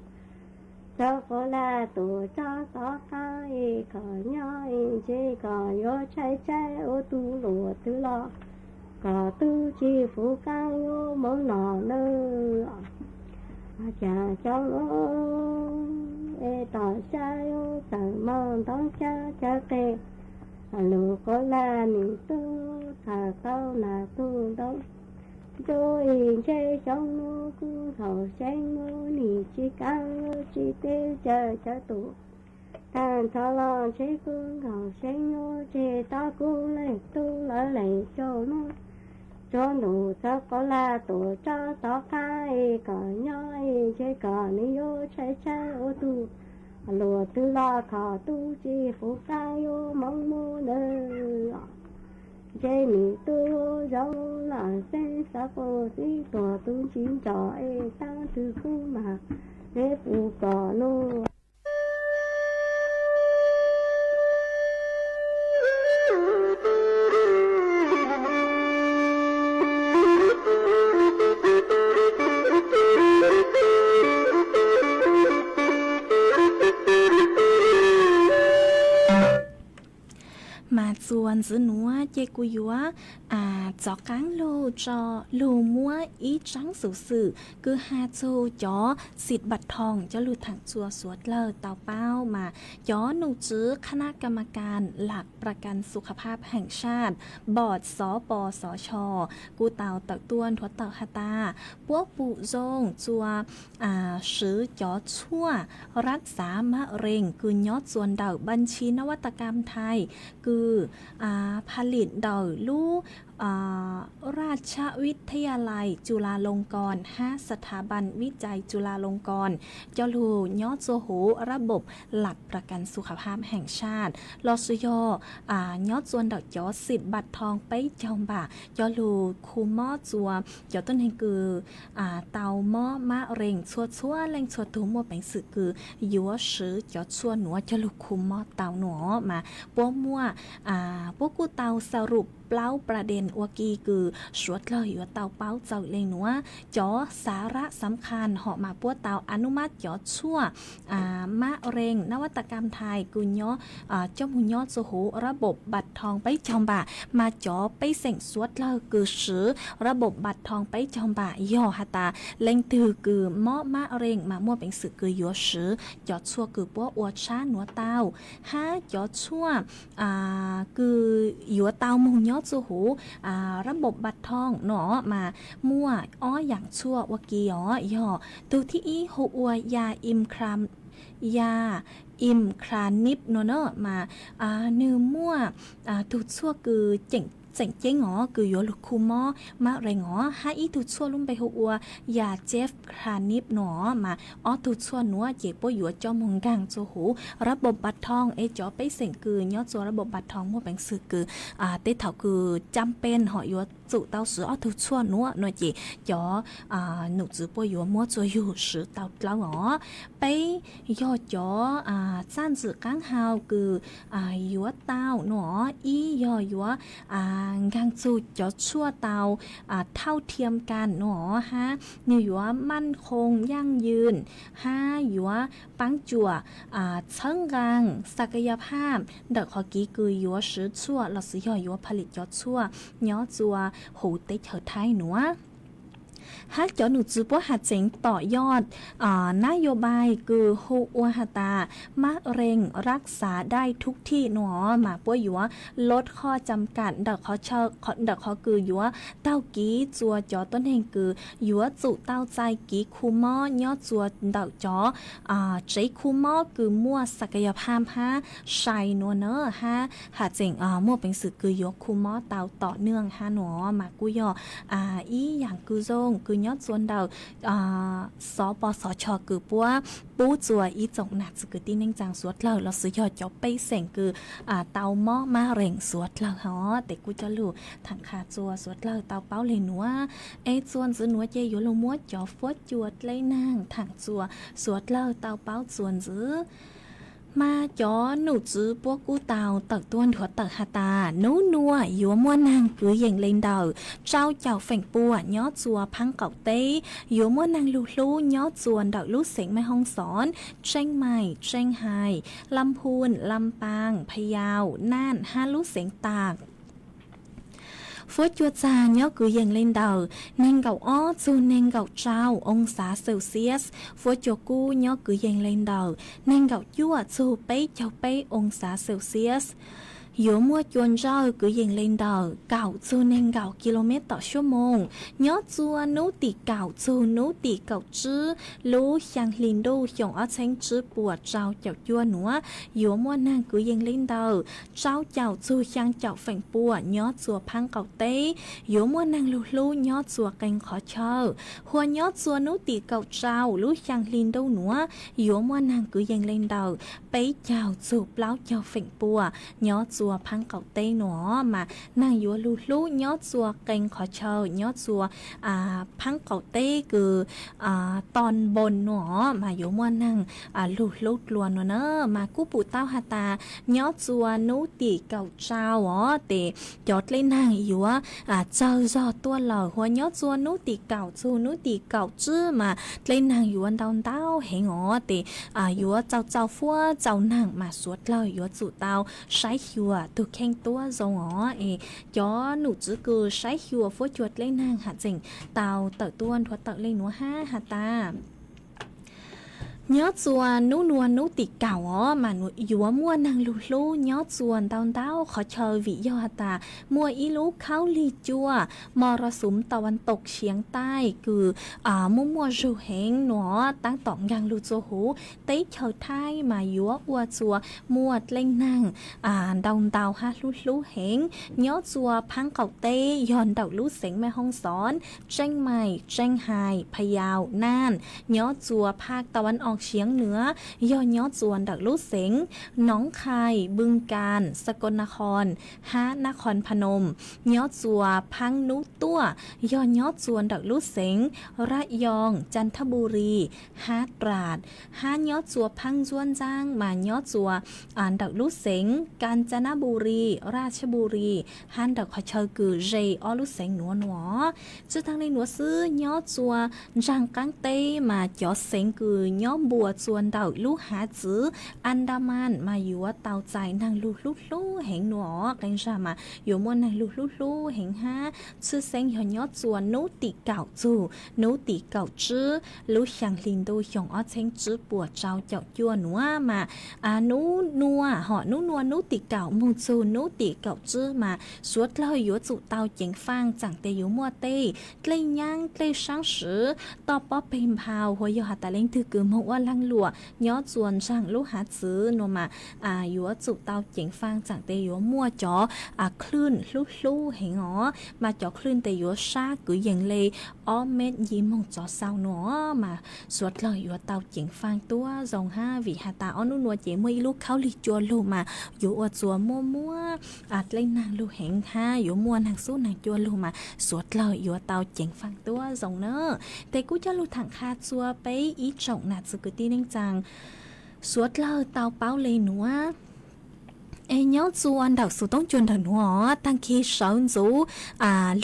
txhob quav laj tus tso tov qaab es kom nyob es ntshe kom yuav tshaib tshaib ua tug luam twg los kom tub tsis fuv qaab yuav moog nom nawb. Cas xyoo no es tom sab yuav txawm moog ntoob cab chaw qev lug quav laj nim tub tawm tau nam tug ntoob ncuab es ntshe xyoo no kuv nkaus seev yuav nim tsis kav yuav tsis tib caws chaw tus taag nrho los ntshe kuv nkaus seev yuav tseg tau kuv leej tub lawv leej tsaus no tsuav ntuj txhob quav laj tus tso tov qaab es kom nyob es ntshe kom nim yuav tshaib tshaib ua tug luam twg los kom tub tsis fuv qaab yuav moog mus nawb. Ntshe nim tub zoo lam xeeb xav quas txib tuag tub ntsis ntsos es taab twg kuj mas peb puv kom nuj. Mas Txuas ntxiv nuav ces kuv yuav txov qaab lug tso, lug muab ib tsaab xuv xwm kws has txug cov xim npaam thoo coj lug thaam txuas suav dlawg tau paub mas cov num tswv คณะกรรมการหลักประกันสุขภาพแห่งชาติ บอร์ด สปสช kuj tau tawm tuaj nthuav tawm has tas puab pum zoo txuas swv cov tshuaj rab xav mab rees kws nyob txuas ntawm บัญชีนวัตกรรมไทย kws ผลิต ntawm lub ราชวิทยาลัยจุฬาลงกรณ์ hab สถาบันวิจัยจุฬาลงกรณ์ coj lug nyob txuas huv ระบบหลักประกันสุขภาพแห่งชาติ lossis yog nyob txuas ntawm cov xim npaam thoo peb caug npaam coj lug khu mob txuas cov tuab neeg kws tau mob mab rees. Txhua txhua leej txhua tug muaj peev xwm kws yuav swv cov tshuaj nuav coj lug khu mob tau nuav mas puab muaj, puab kuj tau สรุป plaub ประเด็น ua ke kws suav dlawg yuav tau paub txawm le nuav. Cov สาระสำคัญ hom mas puab tau อนุมัติ cov tshuaj mab rees นวัตกรรมไทย kws nyob, coj moog nyob txuas huv ระบบบัตรทอง peb caug npaam mas cov pej xeem suav dlawg kws swv ระบบบัตรทอง peb caug npaam yog has tas leej twg kws mob mab rees mas muaj peev xwm kws yuav swv cov tshuaj kws puab ua tshab nuav tau, hab cov tshuaj kws yuav tau moog nyob txuas huv ระบบบัตรทอง nuav mas muaj ob yaam tshuaj ua ke os. Yog tug thib ib hu ua ยาอิมคลานิด nuav na mas nwg muaj tug tshuaj kws tseem ceeb os kws yuav lug khu mob mab rees os, hab ib tug tshuaj lub npe hu ua ยาเจฟคลานิด nuav mas ob tug tshuaj nuav ces puab yuav coj moog nkaag txuas huv ระบบบัตรทอง es cov pej xeem kws nyob txuas ระบบบัตรทอง muaj peev xwm kws tej thaum kws จำเป็น hom yuav tsum tau swv ob tug tshuaj nuav no ces cov num tswv puab yuav muab txuas yug swv tau dlawb os. Peb yog cov txaj ntxwm qaab hau kws yuav tau nuav, ib yog yuav nkaag txug cov tshuaj tau เท่าเทียมกัน nuav hab nwg yuav มั่นคงยั่งยืน hab yuav paab cuam txhawb nqaa ศักยภาพ ntawm qhov kev kws yuav swv tshuaj lossis yog yuav ผลิต cov tshuaj nyob txuas huv teb chaws Thaib nuav. Hab cov num tswv puab has tseev tom yoj นโยบาย kws hu ua has tas มะเร็งรักษาได้ทุกที่ nuav mas puab yuav ลดข้อจำกัด ntawm qhov kws yuav taug kev txuas cov tuab neeg kws yuav tsum tau txais kev khu mob nyob txuas ntawm cov tsev khu mob kws muaj ศักยภาพ hab sai nuav na, hab has tseem muaj peev xwm kws yuav khu mob tau tom naj hab nuav mas kuj yog ib yaam kws zoo kws nyob txuas ntawm xov pos xov chos kws puab pub txuas ib tsoom nam txiv kwv tij neej tsaa suav dlawg lossis yog cov pej xeem kws tau mob mab rees suav dlawg hov. Tes kuj coj lug thaam qha txuas suav dlawg tau paub le nuav. Es txuas ntxiv nuav ces yuav lug muab cov fuab cua dleb naag thaam txuas suav dlawg tau paub txuas ntxiv. Mas cov num tswv puab kuj tau tawm tuaj nthuav tawm has tas nub nuav yuav muaj naag kwv yees le ntawm rau caum feem pua nyob txuas phaab qaum teb, yuav muaj naag lug hlub nyob txuas ntawm lub xeev Maiv Hoob Xoov, Tseeb Mais, Tseeb Hais, Lam Phun, Lam Paas, Phaj Yau, Naj hab lub xeev Taam. Fuab cua txag nyob kwv yees le ntawm neeg nkaum ob txug neeg nkaum rau oo xav Celsius. Fuab cua kub nyob kwv yees le ntawm neeg nkaum cuaj txug peb caug peb oo xav Celsius. Yuav muaj cua ntsawj kwv yees le ntawm kaum txug neeg nkaum kis lus mev tom suab moos nyob txua nub tim kaum txug nub tim kaum tsib lub xyaa hli ntuj xyoo ob txheeb tsib puas rau caum cuaj nuav. Yuav muaj naag kwv yees le ntawm rau caum txug xyaa caum feem pua nyob txua phaab qaum teb. Yuav muaj naag lug hlub nyob txua qee qhov chaw. Hua nyob txua nub tim kaum rau lub xyaa hli ntuj nuav yuav muaj naag kwv yees le ntawm peb caug txug plaub caug feem pua nyob txua phaab qaum teb nuav mas naag yuav lug hlub nyob txua qee qhov chaw nyob txua phaab qaum teb kws ton npoo nuav mas yuav muaj naag lug hlub dlua nuav na. Mas kuj pum tau has tas nyob txua nub tim kaum rau os tes cov dlej naag yuav tsawg zog tuaj lawm. Hua nyob txua nub tim kaum txug nub tim kaum tsib mas dlej naag yuav ntau ntau heev os tes yuav txaus txaus fuab txaus naag mas suav dlawg yuav tsum tau saib xyuas tug kheej tuab zoo os. Es cov nom tswv kws saib xyuas fuab cua dlej naag has tseem tau tawm tuaj nrhuav tawm le nuav hab has tas, nyob txuas nub nua nub tim kaum os mas yuav muaj naag lug hlub nyob txuas ntau ntau qhov chaw vim yog has tas muaj ib lub khaub lig cua mos ros xuv tau vas toom siav taij kws muaj muaj zug heev nuav, taab tom nkaag lug txua huv teb chaws Thaib mas yuav ua txuas muaj dlej naag ntau ntau hab hlub hlub heev. Nyob txuas phaab qaum teb yog ntawm lub xeev Maiv Hoob Xoob, Tseej Maim, Tseej Hais, Phas Yaus, Naaj. Nyob txuas phaj tau vas oos siav nuav yog nyob txuas ntawm lub xeev Noob Khai, Npwj Kas, Sa Ko Na Khon hab Nab Khon Pha Noom. Nyob txuas phaab nub tuaj yog nyob txuas ntawm lub xeev Rab Yoos, Cam Thab Npu Ris hab Raas, hab nyob txuas phaab ntsuab ntxaab mas nyob txuas ntawm lub xeev Kam Cam Nab Npu Ris, Raj Thab Npu Ris hab ntawm qhov chaw kws ze ob lub xeev nuav nuav. Tsi taag le nuav xwb, nyob txuas ntsaag qaab teb mas cov xeev kws nyob npuas txuas ntawm lub hav txwv Andaman mas yuav tau txais naag lug hlub hlub heev nuav os. Qee zag mas yuav muaj naag lug hlub hlub heev hab tshwj xeeb yog nyob txuas nub tim kaum txug nub tim kaum tsib lub xyaa hli ntuj xyoo ob txheeb tsib puas rau caum cuaj nuav mas nub nua hom nub nua nub tim kaum moog txug nub tim kaum tsib mas suav dlawg yuav tsum tau ceev faaj tsaam tes yuav muaj tej dlej nyaab dlej saab swv toj pob peg nphau, hu yog has tas leej twg kws moog ua laag luam nyob txuas ntsaag lub hav txwv nuav mas yuav tsum tau ceev faaj tsaam tes yuav muaj cov khwj hlub hlub heev os, mas cov khwj tes yuav sab kwv yees le ob meb nci moog txov xau nuav mas suav dlawg yuav tau ceev faaj tuab zoo hab vim has tas ob nub nua ces muaj ib lub khaub lig cua lug mas yuav ua txuas muaj muaj dlej naag lug heev hab yuav muaj naag xub naag cua lug mas suav dlawg yuav tau ceev faaj tuab zoo na. Tes kuj coj lug thaam qha txua peb ib tsoom nam txiv kwv tij neej tsaa, suav dlawg tau paub le nuav es nyob txuas ntawm xuv toob cua ntawm nuav taag kig sawv ntxuv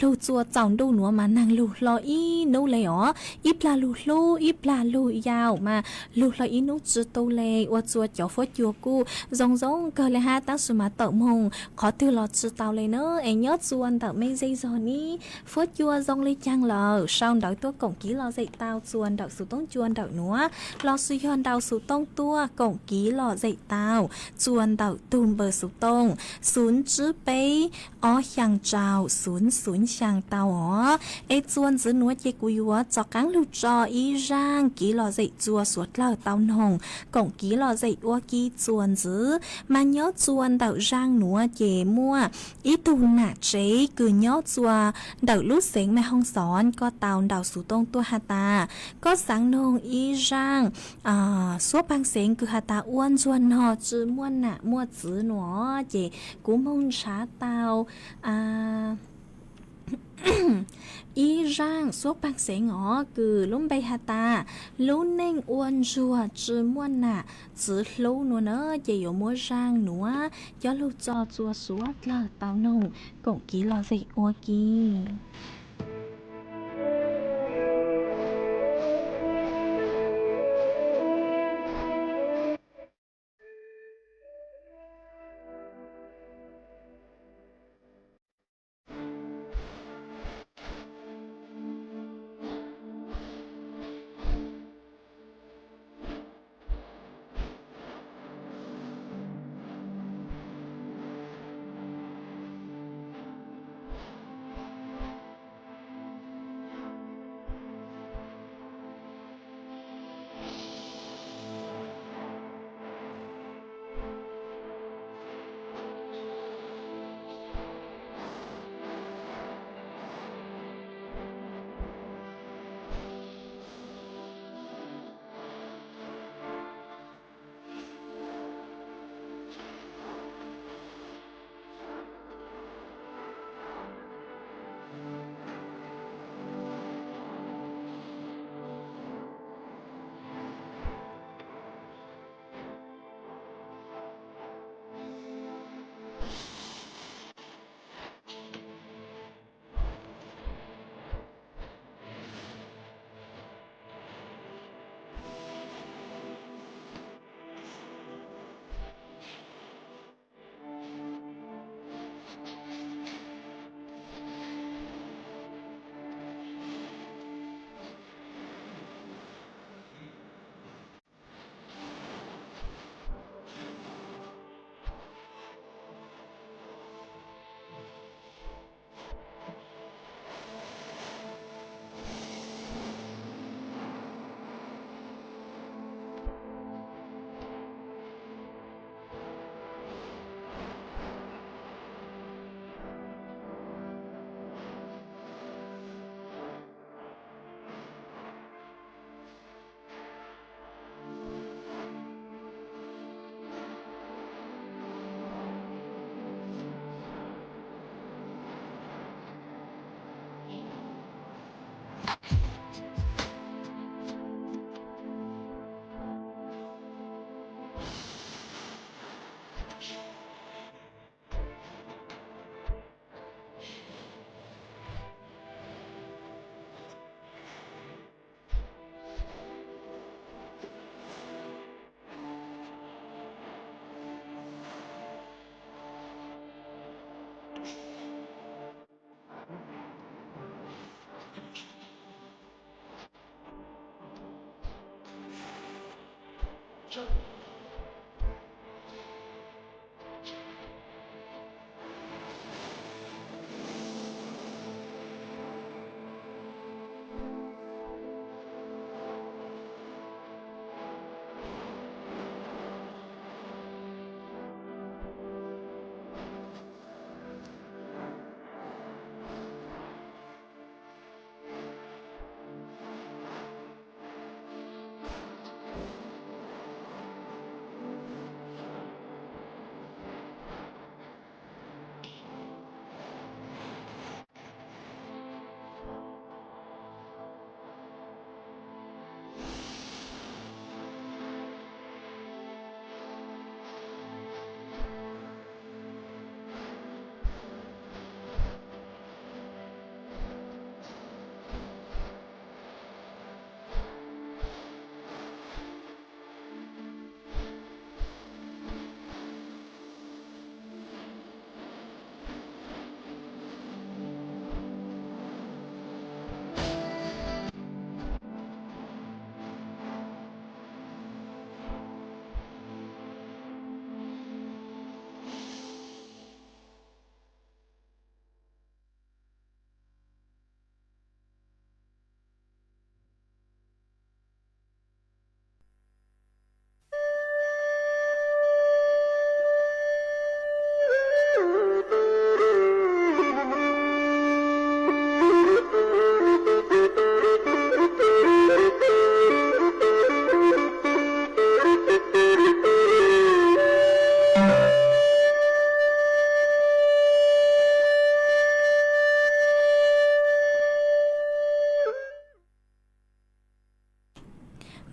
lug txuas txaus ntuj nuav mas naag lug hlo ib nub le os, ib plag lug hlub ib plag lug yau mas lug hlo ib nub tsi tu le, ua txuas cov fuab cua kuj zoo zoo kawg le hab tab sis mas tawm moog qhov twg los tsi tau le na. Es nyob txuas ntawm mej zej zog nib fuab cua zoo le caag lawm sau ntawv tuaj koom kiv lom zem tau txuas ntawm xuv toob cua ntawm nuav, lossis yog nrau xuv tooj tuaj koom kiv lom zem tau txuas ntawm tug npawb xuv tooj xunv tsib peb ob xyaa rau xunv xunv xyaa tau os. Es txuas ntxiv nuav ces kuv yuav rov qaab lug tso ib zaaj kiv lom zem txuas suav dlawg tau noog koom kiv lom zem ua ke txuas ntxiv. Mas nyob txuas ntawm zaaj nuav ces muaj ib tug nam tsev kws nyob txuas ntawm lub xeev Mej Hooj Xov, koj tau nrau xuv tooj tuaj has tas koj xaav noog ib zaaj suab paag xeev kws has tas ua ntsuag nog tsi muaj nam muaj txiv nuav ces kuv moog nrhav tau ib zaaj suab paag xeev os kws lub npe has tas lub neej ua ntsuag tsi muaj nam txiv hlub nuav na. Ces yuav muab zaaj nuav coj lug tso txuas suav dlawg tau noog koom kiv lom zem ua ke.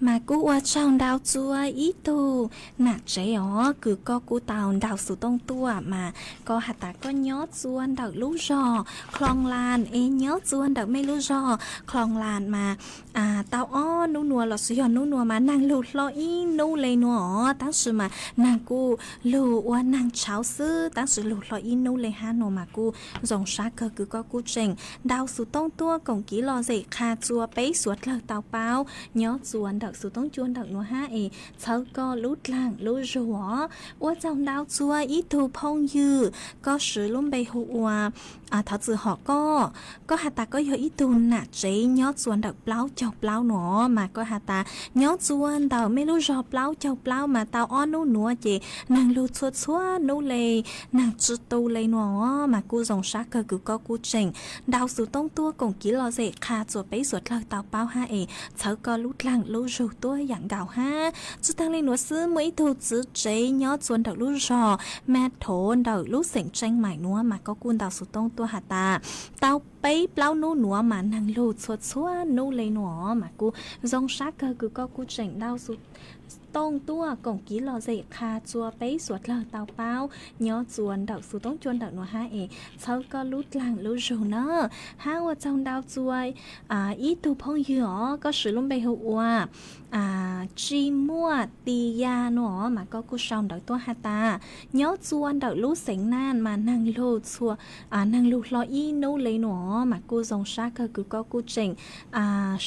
Mas kuj ua tsaug ntau txua ib tug nam tsev os, kws koj kuj tau ntaus xuv tooj tuaj mas koj has tas koj nyob txua ntawm lub zog Khloos Las es nyob txua ntawm mej lub zog Khloos Las mas tau ob nub nua los sis yog nub nua mas neeg lug hlo ib nub le nua os, tab sis mas neeg kuj lug ua neeg tshauv xwb, tab sis lug hlo ib nub le hab nua mas kuj zoo sab kawg kws koj kuj tseem ntaus xuv tooj tuaj koom kiv lom zem qha txua peb suav dlawg tau paub nyob txua ntawm xuv toob cua ntawm nua hab es txhawb koj lub dlaag lub zug os. Ua tsaug ntau txua ib tug phooj ywg, koj swv lub npe hu ua Thov Txwm Hom Koj. Koj has tas koj yog ib tug nam tsev nyob txua ntawm plaub caug plaub nua, mas koj has tas nyob txua ntawm mej lub zog plaub caug plaub mas tau ob nub nua ces neeg lug txhua txhua nub le, neeg tsi tu le nua, mas kuj zoo sab kawg kws koj kuj tseem ntaus xuv tooj tuaj koom kiv lom zem qha txua peb suav dlawg tau paub hab es txhawb koj lub dlaag lub zug tuab yaam nkaus hab. Tsi taag le nua xwb, muaj ib tug txiv tsev nyob txua ntawm lub zog Mab Thov ntawm lub xeem Tseeb Maim nua mas koj kuj ntaus xuv tooj tuaj has tas tau peb plaub nub nua mas neeg lug txhua txhua nub le nua, mas kuj zoo sab kawg kws koj kuj tseem ntaus xuv tooj tuaj koom kiv lom zem qha txua peb suav dlawg tau paub nyob txua ntawm xuv toob cua ntawm nua hab es txhawb koj lub dlaag lub zug na. Hab ua tsaug ntau txua ib tug phooj ywg os, koj swv lub npe hu ua Tsi Muaj Ti Ya nua, mas koj kuj sau ntawv tuaj has tas nyob txua ntawm lub xeev Naj mas neeg lug txhua, neeg lug hlo ib nub le nua, mas kuj zoo sab kawg kws koj kuj tseem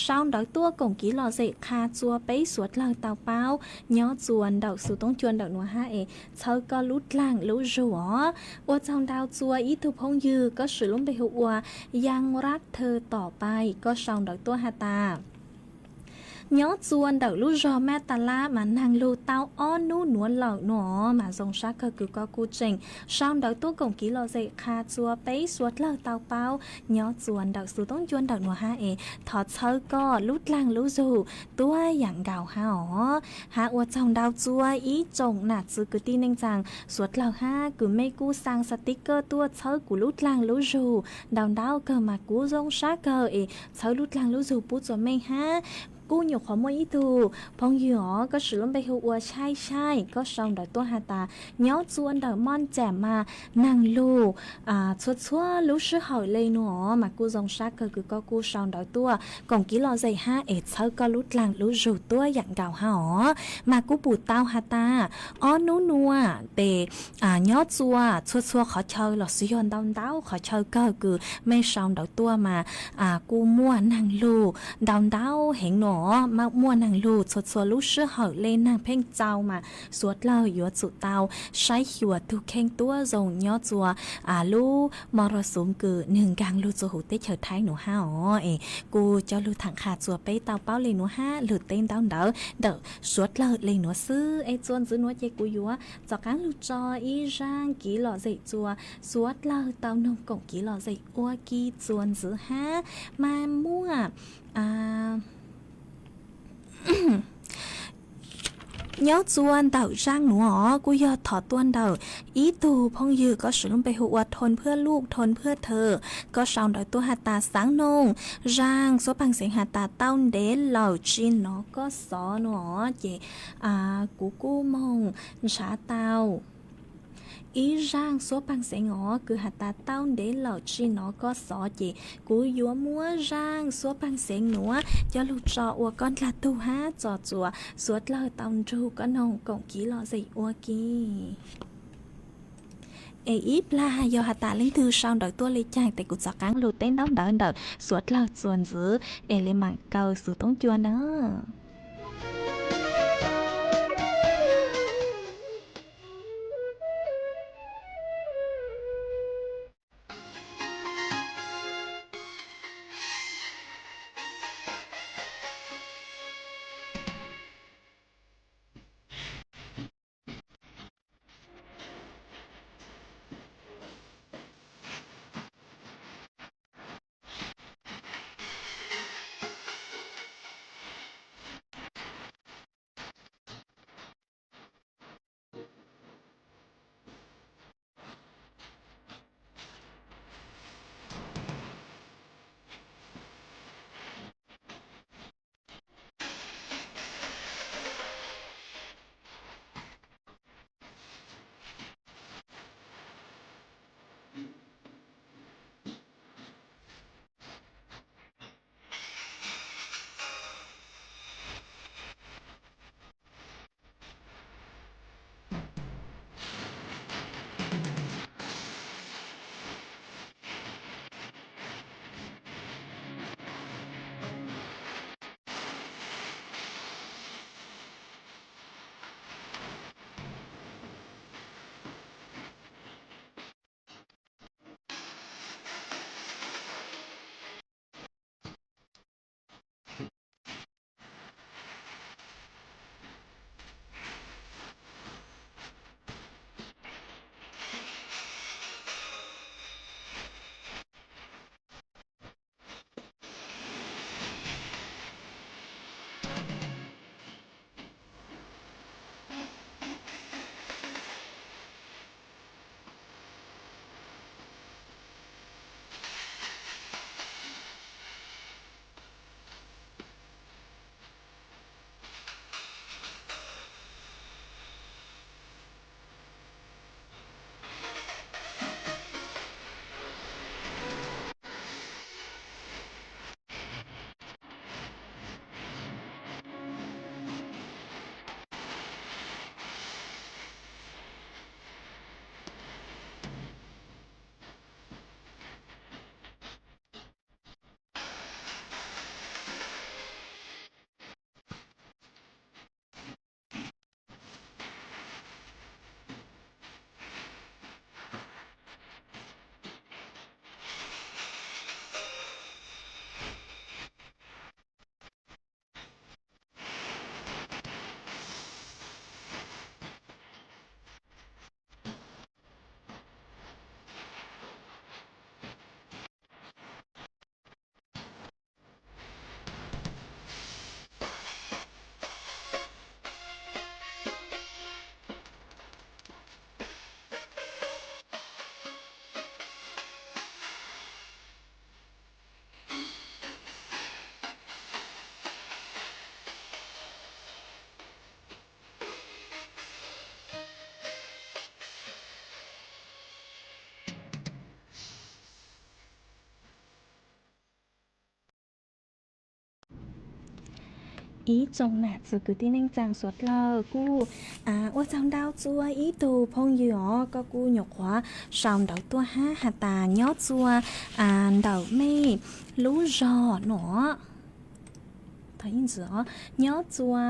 sau ntawv tuaj koom kiv lom zem qha txua peb suav dlawg tau paub nyob txua ntawm xuv toob cua ntawm nua hab es txhawb koj lub dlaag lub zug os. Ua tsaug ntau txua ib tug phooj ywg, koj swv lub npe hu ua Yaj Rab Thawj Tom Pais, koj sau ntawv tuaj has tas nyob txua ntawm lub zog Mab Tas Lab mas neeg lug tau ob nub nua lawm nua, mas zoo sab kawg kws koj kuj tseem sau ntawv tuaj koom kiv lom zem qha txua peb suav dlawg tau paub nyob txua ntawm xuv toob cua ntawm nua hab es thov txhawb koj lub dlaag lub zug tuab yaam nkaus hab os. Hab ua tsaug ntau txua ib tsoom nam txiv kwv tij neej tsaa suav dlawg hab kws mej kuj xaa xav tiv kawj tuaj txhawb kuv lub dlaag lub zug ntau ntau kawg, mas kuv zoo sab kawg es txhawb lub dlaag lub zug pub txua mej hab. Kuj nyuam qhuav muaj ib tug phooj ywg os, koj swv lub npe hu ua Xyaij Xyaij, koj sau ntawv tuaj has tas nyob txua ntawm Mooj Cam mas neeg lug txhua txhua lub sij hawm le nua, mas kuj zoo sab kawg kws koj kuj sau ntawv tuaj koom kiv lom zem hab es txhawb koj lub dlaag lub zug tuab yaam nkaus hab os. Mas kuj pum tau has tas ob nub nua tes nyob txua txhua txhua qhov chaw los sis yog ntau ntau qhov chaw kawg kws mej sau ntawv tuaj mas kuj muaj neeg lug ntau ntau heev nua, Muaj neeg lug txhua txhua lub sij hawm le neeg pheej txaus mas suav dlawg yuav tsum tau saib xyuas tug kheej tuab zoo nyob txua lub mos ros xoov kws nwg nkaag lug txua huv teb chaws Thaib nuav hab os. Es kuv cov lug tham qha txua peb tau paub le nuav hab lug teb ntaub ntawv ntawm suav dlawg le nuav xwb. Es txua ntxiv nuav ces kuv yuav rov qaab lug tso ib zaaj kev lom zem txua suav dlawg tau noog koom kev lom zem ua ke txua ntxiv hab. Mas muaj nyob txua ntawm zaaj nuav os kuj yog thov tuaj ntawm ib tug phooj ywg koj swv lub npe hu ua Thon Phwaj Luj, Thon Phwaj Thawm, koj sau ntawv tuaj has tas xaav noog zaaj suab paag xeev has tas tau ntev lawm tsi nov koj xov no. Ces kuv kuj moog nrhav tau ib zaaj suab paag xeev os kws has tas tau ntev lawm tsi nov koj xov, ces kuv yuav muab zaaj suab paag xeev nuav coj lug tso ua koj dlaag tug hab tso txua suav dlawg tau nrug koj noog koom kev lom zem ua ke. Es ib plag yog has tas leej twg sau ntawv tuaj le caag tes kuv rov qaab lug teb ntaub ntawv ntawm suav dlawg txua ntxiv es le maam kaw xuv toob cua na. Ib tsoom nam txiv kwv tij neej tsaa suav dlawg kuj ua tsaug ntau txua ib tug phooj ywg os, koj kuj nyuam qhuav sau ntawv tuaj hab has tas nyob txua ntawm mej lub zog nuav. Ntxwv os, nyob txua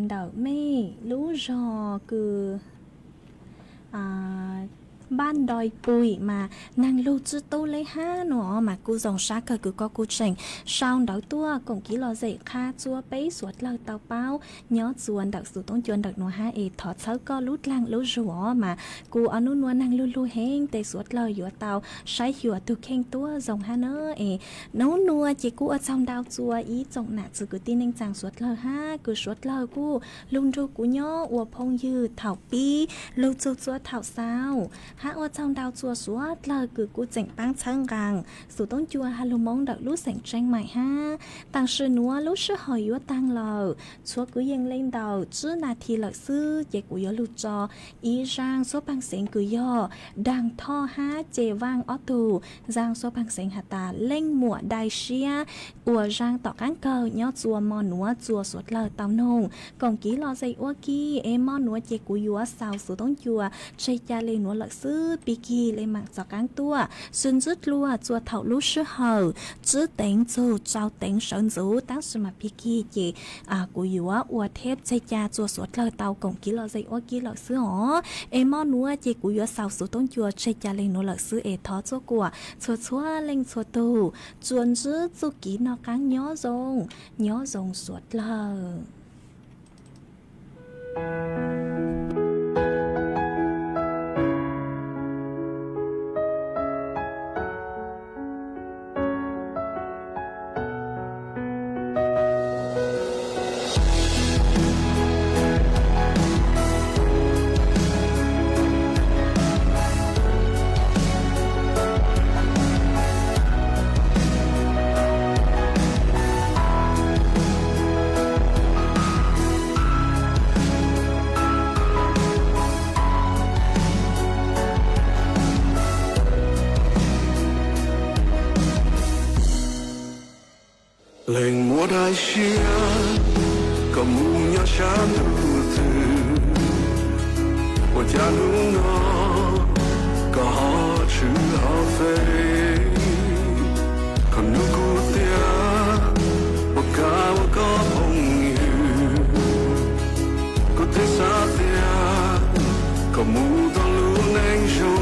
ntawm mej lub zog kws Npaj Ntoi Pui mas neeg lug tsib tub le hab no mas kuj zoo sab kawg kws koj kuj tseem sau ntawv tuaj koom kev lom zem qha txua peb suav dlawg tau paub nyob txua ntawm xus toob cua ntawm nuav hab es thov txhawb koj lub dlaag lub zug os mas kuv ob nub nuav neeg lug lug heev tes suav dlawg yuav tau saib xyuas tug kheej tuab zoo hab na. Es nub nuav ces kuv ua tsaug ntau txua ib tsoom nam txiv kwv tij neej tsaa suav dlawg hab kws suav dlawg kuj lug nrug kuv nyob ua phooj ywg thaum pib lug txug txua thaum xaus hab ua tsaug ntau txua suav dlawg kws kuj tseem paab txhawb nqaa xus toob cua has lug Moob ntawm lub xeem Tseeb Maim hab. Taam sis nuav lub sij hawm yuav taag lawm, tshuav kwv yees le ntawm tsib nas this lawm xwb ces kuv yuav lug tso ib zaaj suab paag xeev kws yog Daag Thoj hab Ces Vaaj ob tug zaaj suab paag xeev has tas Leej Muam Dai Siab uas zaaj tom qaab kawg nyob txua mo nuav txua suav dlawg tau noog koom kev lom zem ua ke. Es mo nuav ces kuv yuav xaus xus toob cua tseg ca le nuav lawm xwb, pig kig le maam txov qaab tuaj, sw ntsib dlua txua thaum lub sij hawm tsib teev txug rau teev sawv ntxuv, tab sis mas pig kig ces kuv yuav ua thiab tseg ca txua suav dlawg tau koom kev lom zem ua ke lawm xwb os. Es mo nuav ces kuv yuav xaus xus toob cua tseg ca le nuav lawm xwb es thov txhua kuam txhua txhua leej txhua tug tsuas ntsib txuj kev noj qaab nyob zoo, nyob zoo suav dlawg. Leej muam dai siab, koj mus nyob sab ntuj twg, ua cas hnub no koj ho tshwm ho fej? Koj nug kuv tias, puas kav ua koj phooj ywg? Kuv twb xav tias koj mus tau lub neej zoo,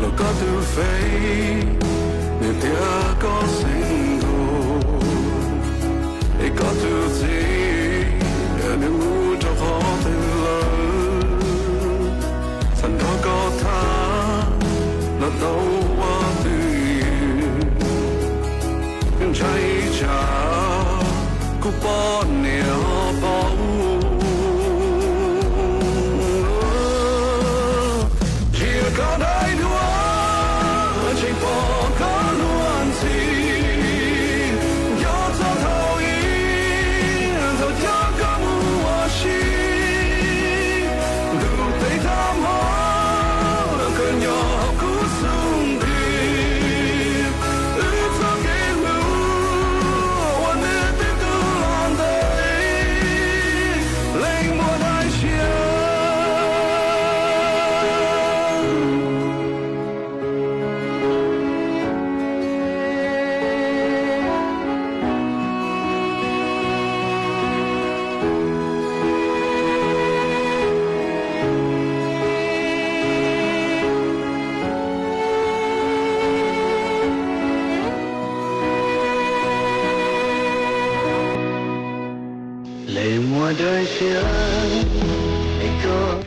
los koj tus fev, nws tias koj xeeb nkaus, es koj tus txiv, nws mus rau qhov twg lawm? Xav nrog koj tham, los tau ua twj ywm, ntshai tsam kuv poj niam ho paub. Tsis yog koj dai duab, tseem pom koj luag ntxhi, nco txog thaum ub, thaum coj koj mus ua si, ntuj teb thab hmo, koj nyob hauv kuv xub ntiag. Wb txoj kev hlub ua nws twb tu los ntev, leej muam dai siab. Leej muam dai siab, es koj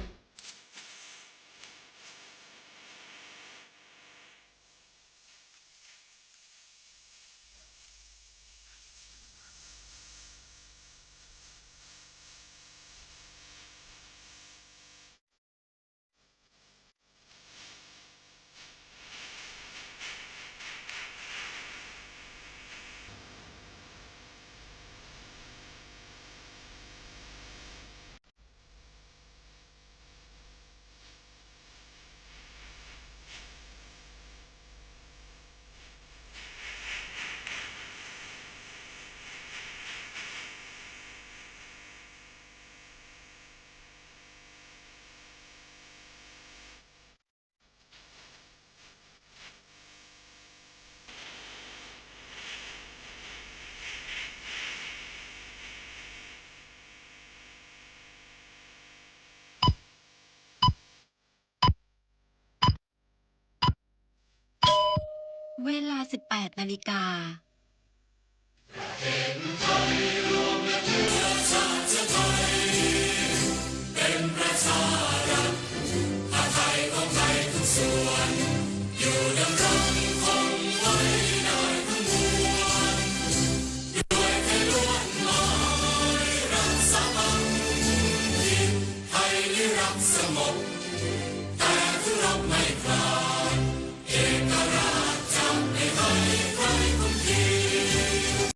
เวลาสิบแปดนาฬิกา